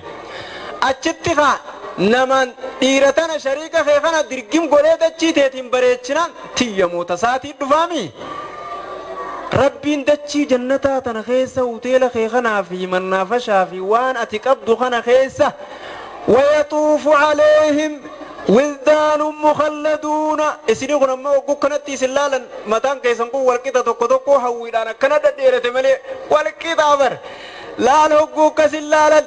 achitti haa namaan dhiira tana shariika kee kana dirgim godhee dachii teetiin bareechinaan tiyyamoota saatii dhufaami rabbiin dachii jannataa tana keessa hoteela kee kanaa fi mannaafashaa fi waan ati qabdu kana keessa wayaxuufu caleehim wildaanun mukhalladuuna isinii kun amma hogguu kanatti isin laalan mataan keessan kun walqixa tokko tokko hawwiidhaan akkana dhadheerate malee walqixa bar laal hogguu akkasin laalan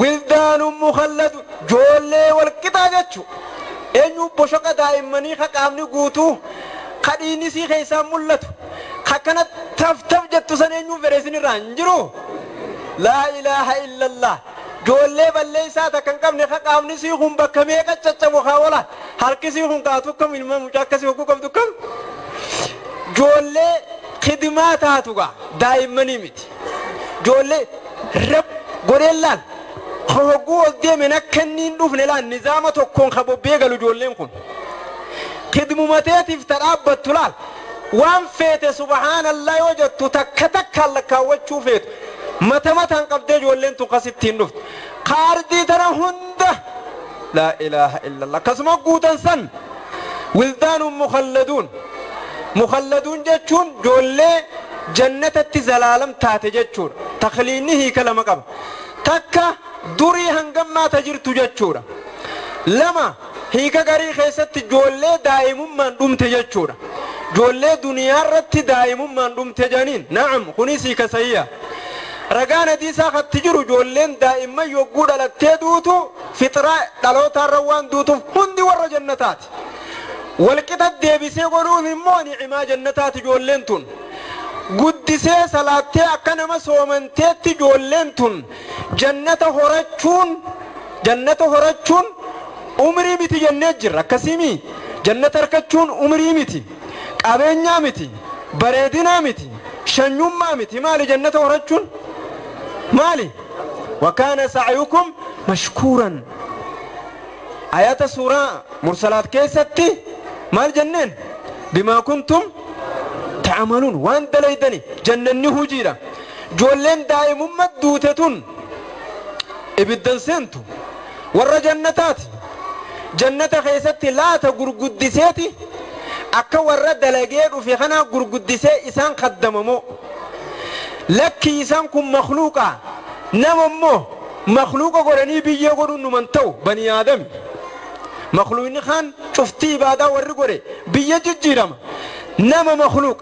wildaanun mukhalladu joollee walqixaa jechu eenyu boshoqa daa'immanii ka qaamni guutuu ka dhiinnisii keessaan mul'atu ka kana taf taf jettu san eenyuu fedhe isinirraa hin jiru laa ilaaha illallah joollee balleessaa takka hin qabne ka qaamni sii kun bakka meeqa caccabu haa wala harki sii kun kaatu kam ilma mucaa akkasii hogguu qabdu kam joollee khidmaa taatu gaa daa'immanii miti joollee rab godheen laal hogguu ol deemen akka inni hin dhufne laal nizaama tokkoon ka bobbee galu joolleen kun khidmumateetiif ta dhaabbattu laal waan feete subhaanallah yoo jettu takka takkaan lakkaawwachuu feetu mata mataan qabdee ijoolleen tun kasitti hin dhuftu kaardii tana hunda laa ilaaha illallah akkasuma guutan san wildaanun mukhalladuun mukhalladuun jechuun ijoollee jannatatti zalaalam taate jechuudha takliinni hiika lama qaba takka durii hangammaa ta jirtu jechuudha lama hiika garii keessatti ijoollee daa'imummaan dhumte jechuudha ijoollee duniyaa irratti daa'imummaan dhumte jedhaniin na'am kunis hiika sayya ragaan hadiisaa katti jiru ijoolleen daa'imman yogguu dhalattee duutu fixraa dhalootaarra waan duutuuf hundi warra jannataati walqixa deebisee godhuun immoo ni'imaa jannataati ijoolleen tun guddisee salaattee akka nama soomanteetti ijoolleen tun jannata horachuun umrii miti jennee jirra akkasiimi jannata harkachuun umrii miti qabeenyaa miti bareedinaa miti shanyummaa miti maali jannata horachuun maali wakaana sacyukum mashkuuran ayata suuraa mursalaat keessatti maal jenneen bimaa kuntum ta'amaluun waan dalaydani jannanni hujiidha joolleen daa'imumma duute tun ibiddan seentu warra jannataati jannata keessatti laata gurguddiseeti akka warra dalagee dhufe kanaa gurguddisee isaan kaddamamoo lakki isaan kun makluuqa nama immoo makluuqa godhanii biyyee godhuun numan ta'u bani aadami makluuqni kaan cuftii ibaadaa warri godhe biyya jijjiirama Nama makhluuq.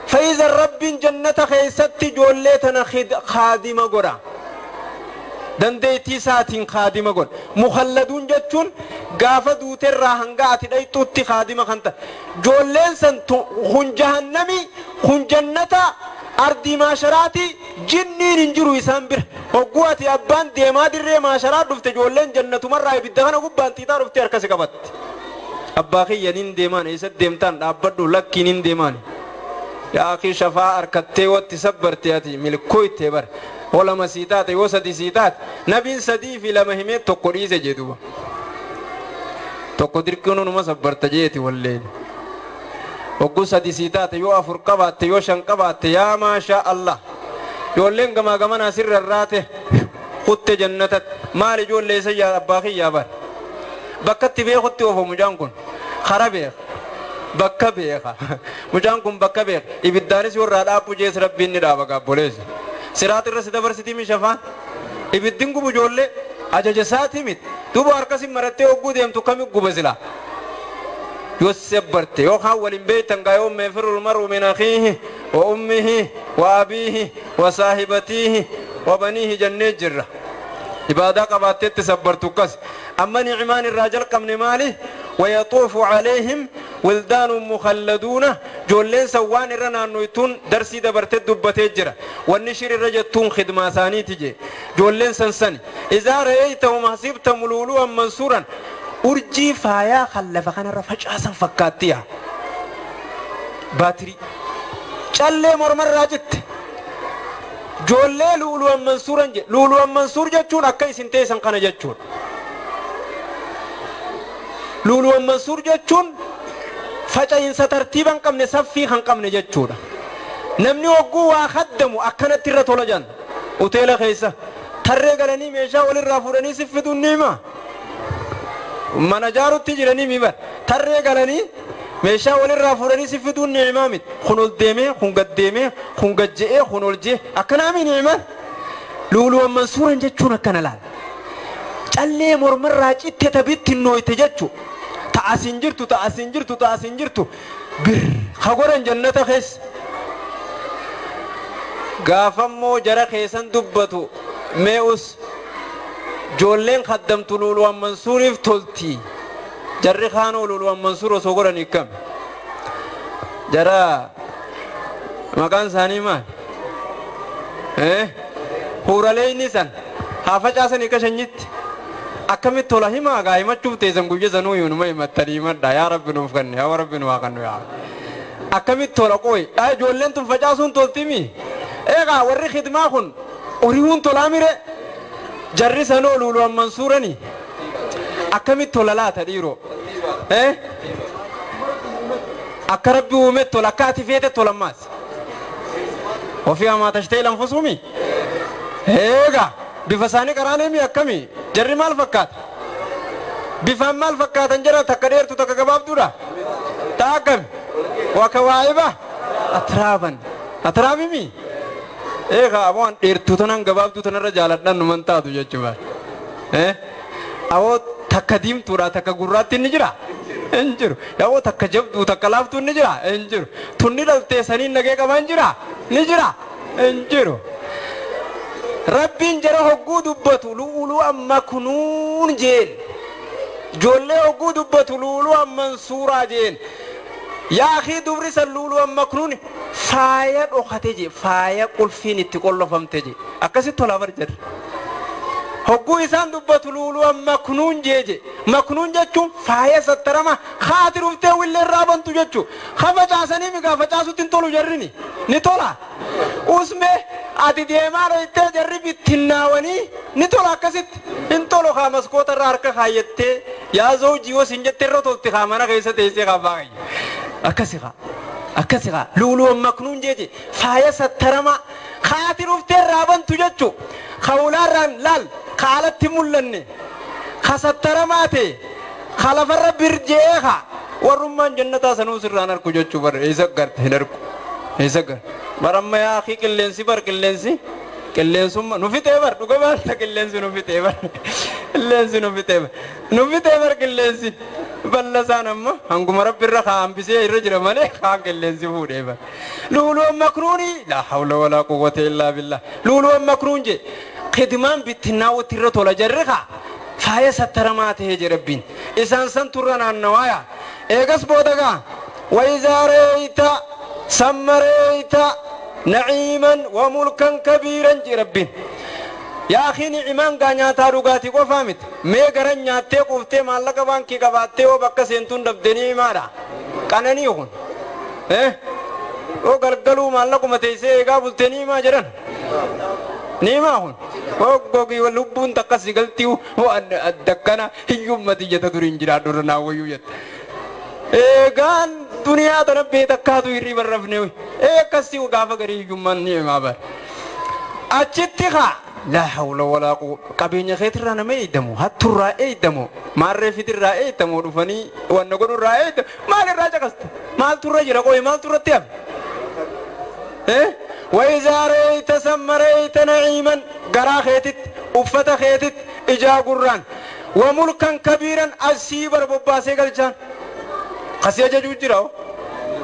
Fa'iza rabbiin jannata keessatti ijoollee tana kaadima godha. Dandeettii isaatiin kaadima godha. Mukhalladuun jechuun gaafa duuterraa hanga ati dhayxuutti kaadima kan ta'e. Ijoolleen san kun jahannamii kun jannata ardii maasharaati jinniin hin jiru isaan bira. Hogguu ati abbaan deemaa dirree maasharaa dhufte ijoolleen jannatumarraa ibidda kana gubbaan xiixaa dhufte harkasi qabatti. Abbaa kiyya nin deemaan eessa deemtaan dhaabbadhu lakkiin hin deemaan. Yaa akhi shafaa harkattee watti sabbarte ati milkooyte bara. Hoo lama sii taate yoo sadi sii taate nabiin 3 fi 2 himee tokko dhiise jedhuba. Tokko dirqiin numa sabbarta jeeti walleen. Hogguu 3 sii taate yoo 4 qabaatte yoo 5 qabaatte yaa maashaa Allah. Ijoolleen gamaa gamanaa sirra irraate kutte jannatatti maal ijoollee isa yaa abbaa kiyyaa bara. Bakkatti beekutti oofa mucaan kun kara beeka. Bakka beeka. Mucaan kun bakka beeka. Ibiddaanis yoo irraa dhaabbu jees rabbiin ni dhaaba gaabboleessa. Siraat irra si dabarsitii mi shafaan? Ibiddin gubu ijoollee ajaja isaatii miti. Duuba harkasin marattee hogguu deemtu kami guba silaa? Yoo sabbarte yookaan waliin beektan gaa yoo meefirul mar'u min akhiihi wa ummihi wa abiihi wa saahibatiihi wa baniihi jennee jirra. Ibaadaa qabaatteetti sabbartu akkas. Amma ni'imaan irraa jalqabne maali? ويطوف عليهم ولدان مخلدون جولين سوان إرنا نويتون درسي دبرت دبتي جرا والنشر رجتون خدمة ثاني تجي جولين سنسني إذا رأيتهم حسبتهم لؤلؤا منصورا أرجي فايا خلف خنا رفج أسن فكاتيا باتري چلي مرمر راجت جولين لؤلؤا منصورا لؤلؤا منصور جتون أكاي سنتي سنقنا جتون لؤلؤا منصور جتون faca'insa tartiiban qabne saffii kan qabne jechuudha. Namni hogguu waa khaddamu akkanatti irra tola jan hoteela keessa tarree galanii meeshaa walirraa fuudhanii siffiduun ni hima. Mana jaarutti jiranii mi bar tarree galanii meeshaa walirraa fuudhanii siffiduun ni himaa miti. Kun ol deemee kun gad deemee kun gad je'ee kun ol je'e akkanaami ni himan. Lu'ulu'an mansuuran jechuun akkana laala. Callee mormarraa citte tabitti nooyte jechuudha. Ta'asin jirtu ta'asin jirtu ta'asin jirtu bir hagoran jannata keessa. Gaafammoo jara keessan dubbatu mee'us ijoolleen khaddamtu lu'ulu'an mansuuriif tolti. Jarri kaanoo lu'ulu'an mansuur osoo godhan hiikkame. Jara maqaan isaanii maal? Huuralee inni san haa facaasan hiika shanyitti. Akkamitti tola himaa gaa himachuuf teessan guyya sanuu yoonuma himattanii himadha yaa rabbi nuuf kenne yaa rabbi nu haa kennu yaa. Akkamitti tola qooyi ijoolleen tun facaasuun toltimi eegaa warri khidmaa kun horiiwwan tolaa mire jarri sanoo lu'ulu'an mansuurani akkamitti tola laata dhiiroo akka rabbi uume tola akka ati feete tola ammaas ofii hamaa tashtee lanfusuumi eegaa. Bifa isaanii qaraaneemi akkami jarri maal fakkaata bifaan maal fakkaatan jira takka dheertu takka gabaabduudha ta'a akkami wakawaa'iba atraaban atraabimi eegaa aboon dheertuu tanan gabaabduu tanarra jaaladhan numan taatu jechuudha aboo takka diimtuudha takka gurraatti ni jira hin jiru aboo takka jabduu takka laaftuu ni jira hin jiru tunni dhaltee saniin nagee qaban jira ni jira hin jiru. Rabbiin jara hogguu dubbatu lu'ulu'an maknuun jeen. Ijoollee hogguu dubbatu lu'ulu'an mansuuraa jeen. Yaa akii dubri san lu'ulu'an maknuun faaya dhokate jee faaya qulfiin itti qollofamte jee. Akkasitti tolaa bar jarri. Hogguu isaan dubbatu lu'ulu'an maknuun jee jee. Maknuun jechuun faaya sattarama haati dhuftee willee irraa bantu jechuu. Ha facaasanii migaa facaasutti hin tolu jarrini. Ni tola. Usmee ati deemaa dhoytee jarri bittinnaawanii ni tola akkasitti hin tolu haa maskoota irraa harka kaayyattee yaa zawjii yoo sin jette irra tolti haa mana keessa teessee haa baay'ee. Akkasi haa akkasi haa lu'ulu'an maknuun jeeje faaya sattarama haati dhuftee irraa bantu jechuu hawlaarraan laal ka alatti mul'anne ka sattaramaa ta'e ka lafarra birjee haa warrummaan jannataa sanuu sirraan arku jechuu bara eessa garte hin arku eessa garte. Baramma yaa akhi qilleensi bar qilleensi qilleensummaa nu fixee bar dhuga baanta qilleensi nu fixee bar qilleensi nu fixee bar nu fixee bar qilleensi Ballasaan amma hanguma rabbi irra hambisee irra jira malee kaan qilleensi fuudhee bara. Luuluwan makruuni laa hawla walaa quwwata illaa billah. Luuluwan makruun je khidmaan bittinnaa'utti irra tola jarri kaa faaya sattaramaa ta'ee je rabbiin. Isaan san turra naannawaaya. Eegas booda gaa wayizaa reeyta samma reeyta naciiman wa mulkan kabiiran je rabbiin. Yaa akhi ni'imaan gaa nyaataa dhugaatii qofaa miti. Mee garan nyaattee quuftee maallaqa baankii qabaattee yoo bakka seentuun dhabde ni'imaadha. Qananii kun. Yoo galgaluu maallaquma teessee eegaa bultee ni'imaa jedhan. Ni'imaa kun. Goggogii lubbuun takka si galtii hoo addakkana hiyyummati jetta duriin jiraadhu irra naawwayyuu jetta. Eegaan duniyaa tana beekakkaatu hirriba rafne. Akkasii gaafa garii hiyyummaan ni'imaa bara. Achitti haa. لا حول ولا قوة قبيني خيتر أنا ما يدمو هترى يدمو ما الرفيد الرأي يدمو رفني وأنا قول الرأي يدمو ما الراجع قصد ما ترى جرا قوي ما ترى تياب إيه وإذا رأيت ثم رأيت نعيما قرا خيتت وفت خيتت إجا قران وملكا كبيرا أسيبر بباسي قلجان خسيا جوجرا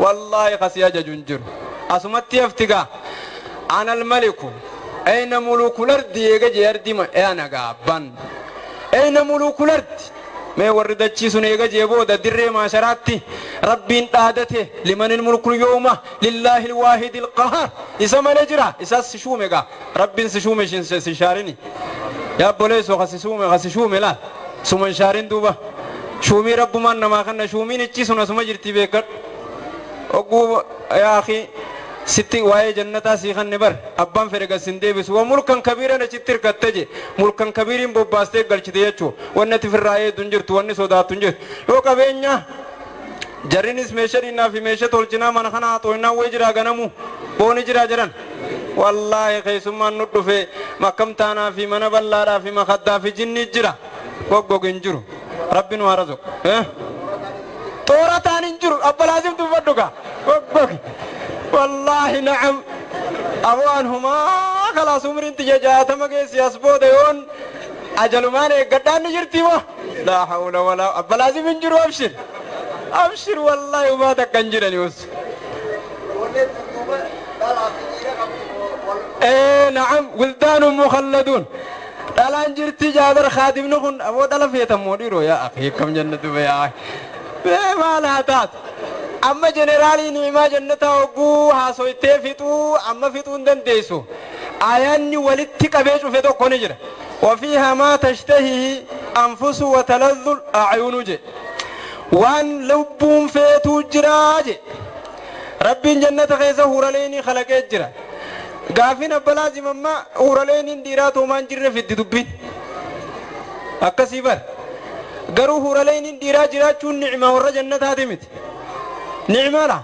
والله خسيا جوجر أسمتي أفتقا أنا الملك أين ملوك الأرض يجي أرضي ما أنا قابن أين ملوك الأرض ما وردت شيء سنة يجي بودا دري ما شراتي ربي انتهدته لمن الملك اليوم لله الواحد القهار إذا ما نجرا إذا سشومة جا ربي سشومة شارني يا بوليس وخسشومة خسشومة لا سمن شارين دوبا شومي رب ما نما خلنا شومي نتشي سنة سما جرتي بكر أقول يا أخي ستي واي جنتا سيخن نبر أبان فرقة سندي وملكا كبيرا نشتر كتجي ملكا كبيرين بوباستي قلشتي يچو ونتي في الرأي دنجر وني سودا تنجر لو كبينيا جرينيس ميشرينا في ميشة تولجنا من خنا توينا ويجرا غنمو بوني جرا جرن والله خيسما ندو في مكم تانا في من بلارا في مخدا في جن جرا وقو جنجرو ربي نوارزو تورا تانجرو أبا لازم تفدوكا وقو والله نعم أبوانهما خلاص عمر انت جاءت ما كيس يسبو ديون أجل ما نقدر نجرتي ما لا حول ولا أبا لازم نجرو أبشر أبشر والله وما تكنجرني بس إيه نعم ولدان مخلدون لا نجرتي جابر خادم نكون أبو دلف يتموديرو يا أخي كم جنة بيا ما لا تات أما جنرالي نعمة جنة وجوه حاسويته فيتو أما فيتو ندندسو آياني ولدت كبيش وفيتو كونجرا وفيها ما تشتهيه أنفس وتلذ الأعين جي وان لبهم فيتو جراج ربي جنة خيسة هوراليني خلقت جرا قافين بلازم أما هوراليني ديراتو ما نجر في الدبين أكسيبر قرو هوراليني ديرا جراتو النعمة ورا جنة هاتمت نعمة لا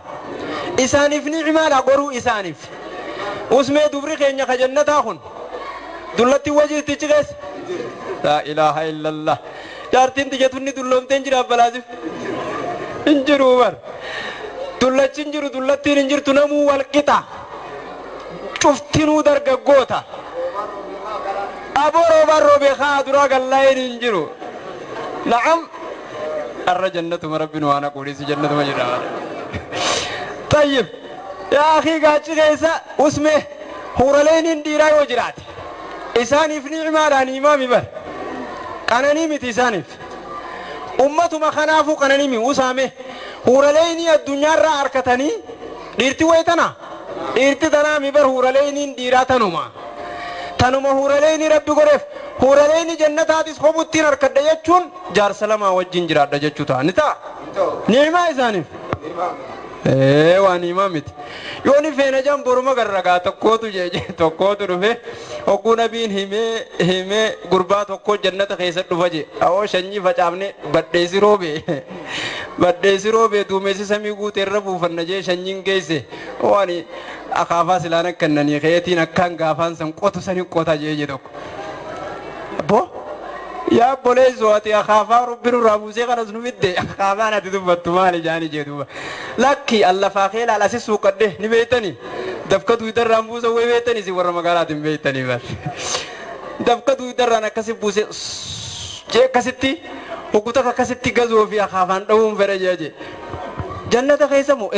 إسانف نعمة لا قرو إسانف واسمه دبري خينيا خجنة خون دلتي وجه تجلس لا إله إلا الله جارتين تجتوني دلهم تنجر بلازف انجروا بر دلتي انجروا دلتي انجر تنمو والقطع شفتنو درجة قوتا أبو روبا روبي خادرا قال لا ينجروا نعم الرجنة مربنا وأنا قولي جنة مجرى طيب يا أخي قاتش غيسا اسمه هورالين ديراي وجرات إساني في نعمة راني إمامي بر قناني مت إساني أمته ما خنافو قناني مي وسامه هورالين الدنيا را أركتني ديرتي ويتنا ديرتي تنا مي بر هورالين ديرا تنوما تنوما هورالين ربي قرف هورالين جنة هاتس خبوتين أركت يجون جار سلامة وجين جراد يجون تا نعمة إساني ee waan himaa miti yooni feena jaan boruma garragaa tokkootu jeeje tokkootu dhufe hogguu nabiin himee himee gurbaa tokko jannata keessa dhufa je awoo shanyii facaafne badheessi roobe badheessi roobe duumessi samii guute irra buufanna jee shanyiin geesse waan akaafaa silaan akkannanii keetiin akkaan gaafaan san qotu sani qota jeeje tokko bo yaa boleessoo ati akaafaa rabbi nurraa buusee kanas nu fidde akaafaan ati dubbattu maali jaani jee duuba lakki allafaa kee laal asi suuqadhe ni beektani dafka duudarraan buusa way beektani si warra magaalaatiin beektanii bar dafka duudarraan akkasi buuse jee akkasitti Hogguu takka akkasitti gazoo fi akaafaan dha'uun fedha jee jannata keessa moo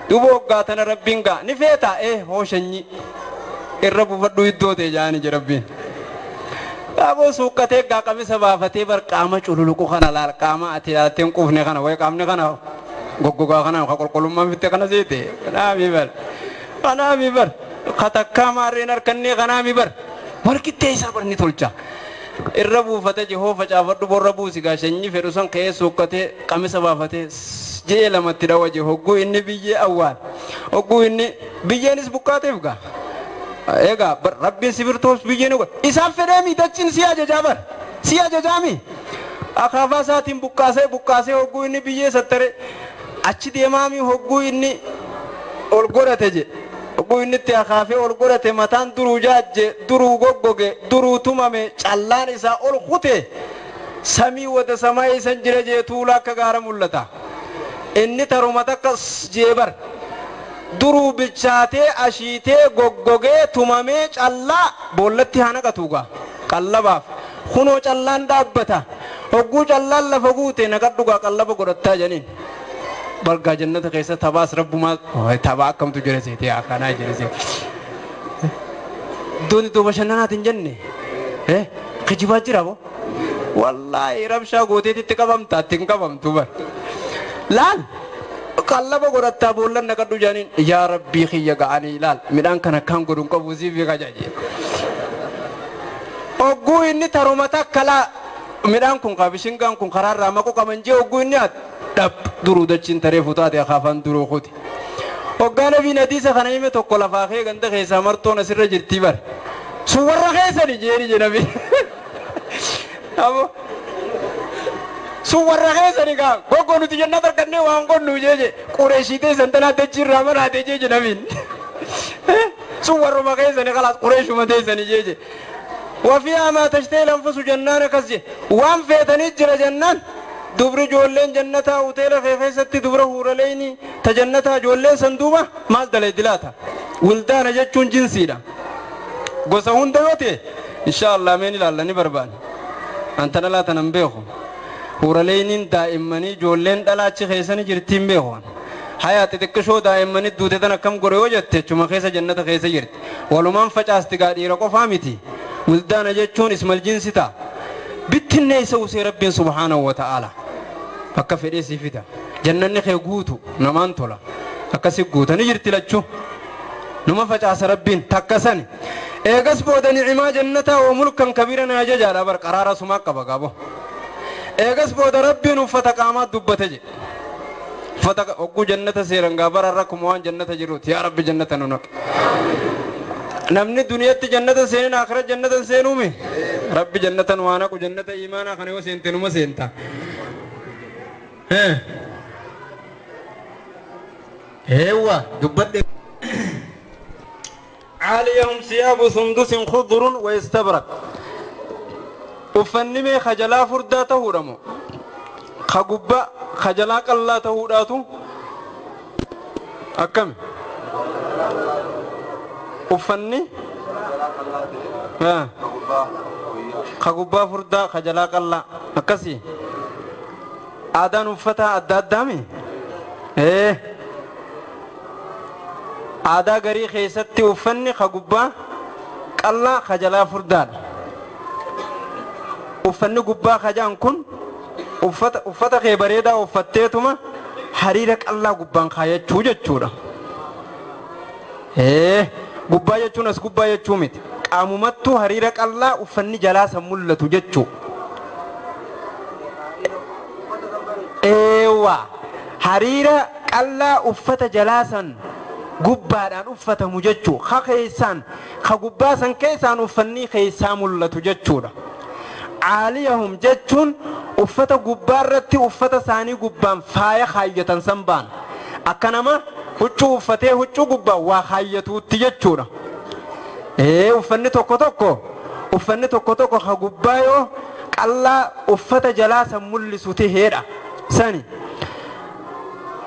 duuba hoggaa tana rabbiin gaa ni feeta hoo shanyii irra buufadhu iddoo ta'e jaani je rabbiin. Aboo suuqqatee gaa qamisa baafatee bar qaama cululuqu kana laal qaama ati ilaaltee hin quufne kana wayi qaamni kana goggogaa kana ka qulqullummaan fitte kana seete kanaami bar kanaami bar ka takkaa maarreen harkannee kanaami bar walqixxee isaa bar ni tolcha. Irra buufate jehoo facaafadhu borra buusi gaa shanyii fedhu san ka'ee suuqqatee qamisa baafatee jee lamatti dhawa je hogguu inni biyyee awwaal hogguu inni biyyeenis buqqaateef gaa. Egaa rabbiin si birtoos biyyeen godha isaan fedheemi dachiin si ajajaa bar si ajajaami akaafaa isaatiin buqqaasee buqqaasee hogguu inni biyyee sattare achi deemaami hogguu inni ol godhate je hogguu inni itti akaafee ol godhate mataan duruu jaajje duruu goggoge duruu tumame callaan isaa ol kute samii wada samaa isan jira jee tuula akka gaara mul'ata inni taruma takka jee bar duruu bilchaatee ashiitee goggogee tumamee callaa boollatti haa naqatuugaa qallabaaf kunoo callaan dhaabbata hogguu callaan lafa guute naqadhugaa qallaba godhattaa janiin bargaa jannata keessa tabaas rabbumaa tabaa akkamtu jira seetee akkanaa jira seete iddoon iddoo bashannanaati hin jenne kijibaa jira bo wallaahi rabshaa gooteetitti qabamta itti hin qabamtu bar laal qallaba godhattaa boollan naqadhu jaaniin yaa rabbii kiyya ga'anii ilaal midhaan kana akkaan godhu hin qabu siif kajaje hogguu inni taruma takka laa midhaan kun qabishingaan kun karaarraa maqu qaban jee hogguu inni ati dhab duruu dachiin taree futaate akaafaan duruu kuti hoggaa nabiin hadiisa kana hime tokko lafaa kee ganda keessaa martoon asirra jirtii bar sun warra keessani jeeni je nabiin sun warra keessani gaa goggoo nuti jannata argannee waan godnu jeeje qureeshii teessan tanaa dachiirraa manaate jeeje nabiin sun warruma keessani khalaas qureeshuma teessani jeeje wafiyaa maa tashtee lanfusu jannaan akkas je waan feetanii jira jannaan dubri ijoolleen jannataa hoteela kee keessatti dubra huuraleeyni ta jannataa ijoolleen san duuba maal dalee laata wildaana jechuun jinsiidha gosa hunda yoo ta'e insha allah meen ilaalla ni barbaanne antana laata nan beeku huuraleeyniin daa'immanii ijoolleen dhalaa achi keessani jirtiin beeku haya xixiqqishoo daa'immanii duute tan akkam godhe yoo jette achuma keessa jannata keessa jirti walumaan facaasti gaa dhiira qofaa miti wildaana jechuun ismal jinsi ta'a bittinnee isa usee rabbiin subhaanahu wa ta'aala akka fedhee sii fida jannanni kee guutu namaan tola akkasi guutani jirti lachuu numa facaasa rabbiin takka sani eegas booda nicimaa jannataa wa mulkan kabiira na ajajaadha bar qaraara sumaa qaba gaabo eegas booda rabbiin uffata qaamaa dubbate jedhe uffata hogguu jannata seeran gaa bara rakkuma waan jannata jiruuti yaa rabbi jannata nu naqe namni duniyatti jannata seenin akira jannata seenuumi rabbi jannatan waa naqu jannata imaanaa kana yoo seente numa seenta eewwa dubbadhe عاليهم ثياب سندس خضر واستبرق uffanni mee kajalaa furdaa ta'uudha moo ka gubbaa kajalaa qallaa ta'uudhaatu akkami uffanni ka gubbaa furdaa kajalaa qallaa akkasii aadaan uffataa adda addaami aadaa garii keessatti uffanni ka gubbaa qallaa kajalaa furdaadha uffanni gubbaa kajaan kun uffata kee bareedaa uffatteetuma hariira qallaa gubbaan kaayachuu jechuudha. Gubbaa jechuun as gubbaa jechuu miti. Qaamumattuu hariira qallaa uffanni jalaa san mul'atu jechuu. Eewwa hariira qallaa uffata jalaa san gubbaadhaan uffatamu jechuu. Ka keessaan ka gubbaa san keessaan uffanni keessaa mul'atu jechuudha. Caaliyahum jechuun uffata gubbaarratti uffata isaanii gubbaan faaya kaayyatan san baan akka nama huccuu uffatee huccuu gubbaan waa kaayyatuutti jechuudha. Uffanni tokko tokko ka gubbaa yoo qallaa uffata jalaa san mul'isu taheedha. Sani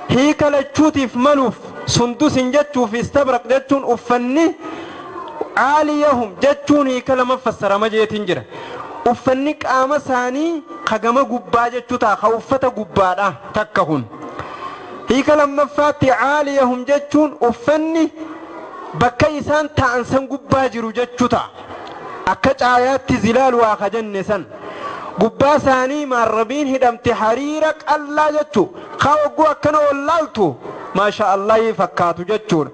hiika lachuutiif maluuf sundusin jechuuf istabraq jechuun uffanni caaliyahum jechuun hiika lama fassarama jeetiin jira. Uffanni qaama isaanii kagama gubbaa jechuu ta'a, ka uffata gubbaadha takka kun. Hiika lammaffaatti caaliyahum jechuun uffanni bakka isaan ta'an san gubbaa jiru jechuu ta'a. Akka caayaatti zilaal waa ka jenne san. Gubbaa isaanii maarrabiin hidhamte hariira qallaa jechuu ka hogguu akkana wallaaltu maasha Allahi fakkaatu jechuudha.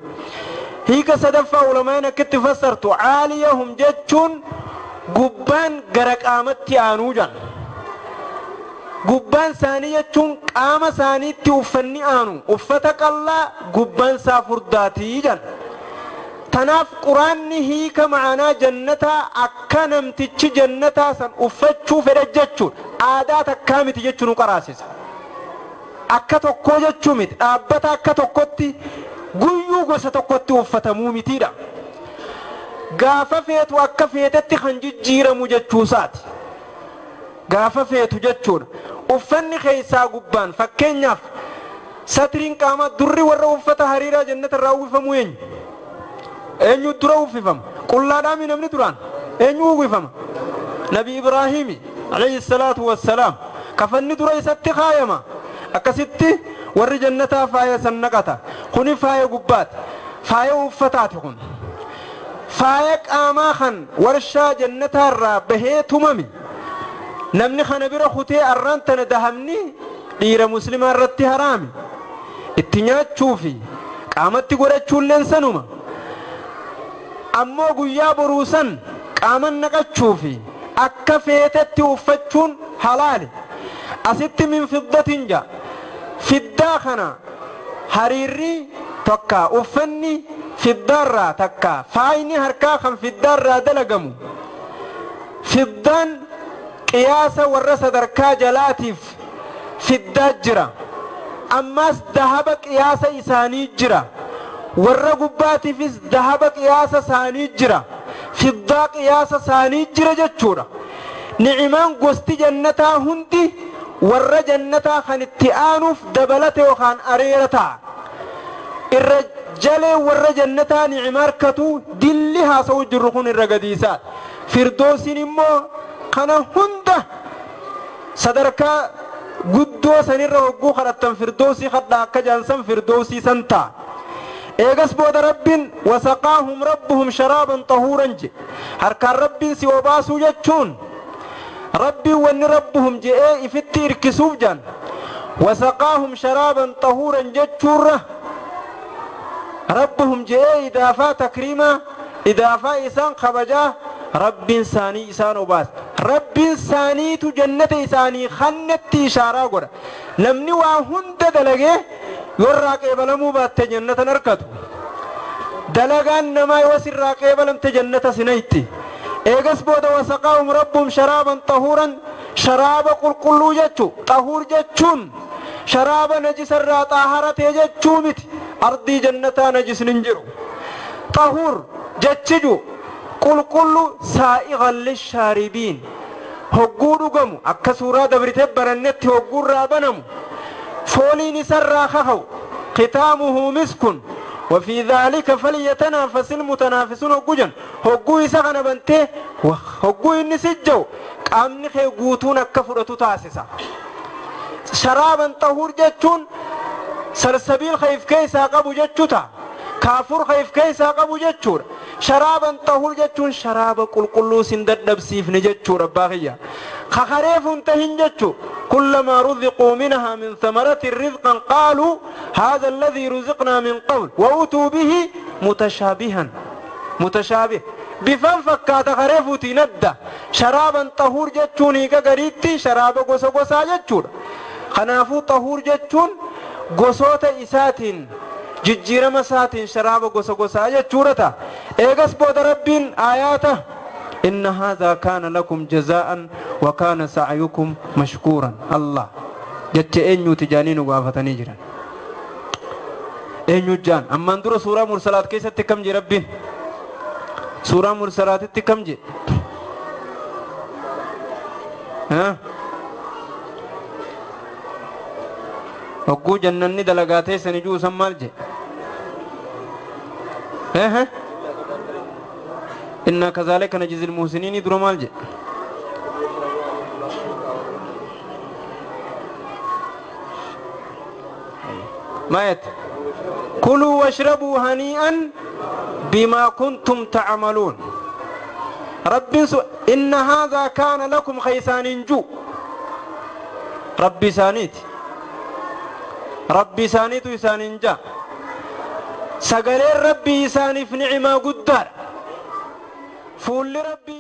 Hiika sadaffaa ulamaan akkitti fassartu caaliyahum jechuun gubbaan gara qaamatti aanuu jan. Gubbaan isaanii jechuun qaama isaaniitti uffanni aanu uffata qallaa gubbaan isaa furdaatii jan. Tanaaf quraanni hiika ma'anaa jannataa akka namtichi jannataa san uffachuu fedha jechuudha. Aadaa takkaa miti jechuu nu qaraasisa. Akka tokkoo jechuu miti, dhaabbata akka tokkotti guyyuu gosa tokkotti uffatamuu mitiidha. Gaafa feetu akka feetetti kan jijjiiramu jechuusaati. Gaafa feetu jechuudha. Uffanni keessaa gubbaan fakkeenyaaf satiriin qaamaa durri warra uffata hariiraa jannata irraa uwwifamuu eenyu? Eenyu dura uwwifama? Qullaadhaami namni duraan eenyu uwwifama? Nabi Ibraahimi alayhi salaatu wassalaam kafanni dura isatti kaayama. Akkasitti warri jannataa faaya san naqata. Kuni faaya gubbaati. Faaya uffataati kun. Faaya qaamaa kan warshaa jannataa irraa bahee tumame. Namni kana bira kutee arraan tana dahabni dhiira muslimaa irratti haraami. Itti nyaachuu fi qaamatti godhachuulleen sanuma. Ammoo guyyaa boruu san qaaman naqachuu fi akka feetetti uffachuun halaali. Asitti min fiddatin ja. Fiddaa kana hariirri takka uffanni fiddaarraa takka faayni harkaa kan fiddaarraa dalagamu. Fiddaan qiyaasa warra sadarkaa jalaatiif fiddaa jira. Ammas dahaba qiyaasa isaanii jira. Warra gubbaatiifis dahaba qiyaasa isaanii jira. Fiddaa qiyaasa isaanii jira jechuudha. Ni'imaan gosti jannataa hundi warra jannataa kan itti aanuuf dabalate yookaan areera ta'a. Irra jalee warra jannataa ni'imaa harkatu dilli haasa'u jirru kun irra gadiisaa. Firdoosiin immoo kana hunda sadarkaa guddoo sanirra hogguu kadhattan firdoosii kadhaa akka jaansan firdoosii san ta'a. Eegas booda rabbiin wasaqaahum rabbuhum sharaaban xahuuran je. Harkaan rabbiin si obaasuu jechuun rabbiin wanni rabbuhum je'ee ifitti irkisuuf jan. Wasaqaahum sharaaban xahuuran jechuurra rabbuhum je'ee idaafaa takriimaa idaafaa isaan kabajaa rabbiin isaanii isaan obaasa. Rabbiin isaaniitu jannata isaanii kannetti ishaaraa godha. Namni waa hunda dalagee yoo irraa qeebalamuu baatte jannatan harkatu. Dalagaan namaa yoo sirraa qeebalamte jannata sinaytti. Eegas booda wasaqaahum rabbuhum sharaaban xahuuran sharaaba qulqulluu jechuu. Xahuur jechuun sharaaba najisarraa xaaharatee jechuu miti. Ardii jannataa najisni hin jiru. Xahuur jechiju qulqullu saa'iqan lishaaribiin. Hogguu dhugamu akka suuraa dabritee barannetti hogguurraa banamu. Fooliin isarraa kakawu. Kitaamuhu miskun. وفي ذلك فليتنافس المتنافسون هقوجا هقو إسا بنته هقو إني سجو قامني خي قوتون كفرة تاسسا شرابا طهور جتون سلسبيل خيف كيسا قبو جتشوتا كافور خيف كيسا قبو جتشور شرابا طهور جتون شراب قل قلو سندد نبسيف نجتشور باغية خخريف انتهن جتشو كلما رزقوا منها من ثمرة رزقا قالوا هذا الذي رزقنا من قبل وأتوا به متشابها متشابه بفن فكات خريف تندى شرابا طهور جتشون كغريتي شراب غوسا غوسا جتشور خنافو طهور جتشون غوسوت إساتين ججيرما ساتين شراب غوسا غوسا جتشورتا ايغس بود ربين آياته إن هذا كان لكم جزاء وكان سعيكم مشكورا. الله جت أنيو تجانين وقافتني جرا أنيو جان أما اندر سورة مرسلات كيسة تكم جي ربي سورة مرسلات تكم جي ها وقو جنني دلقاتي سنجو سمال جي ها ها إنا كذلك نجزي المحسنين درمال جي ما كلوا واشربوا هنيئا بما كنتم تعملون. رب إن هذا كان لكم خيسان جو. ربي سانيت ربي سانيت إسان جا سقلين ربي إساني في نعمة قدار فول ربي.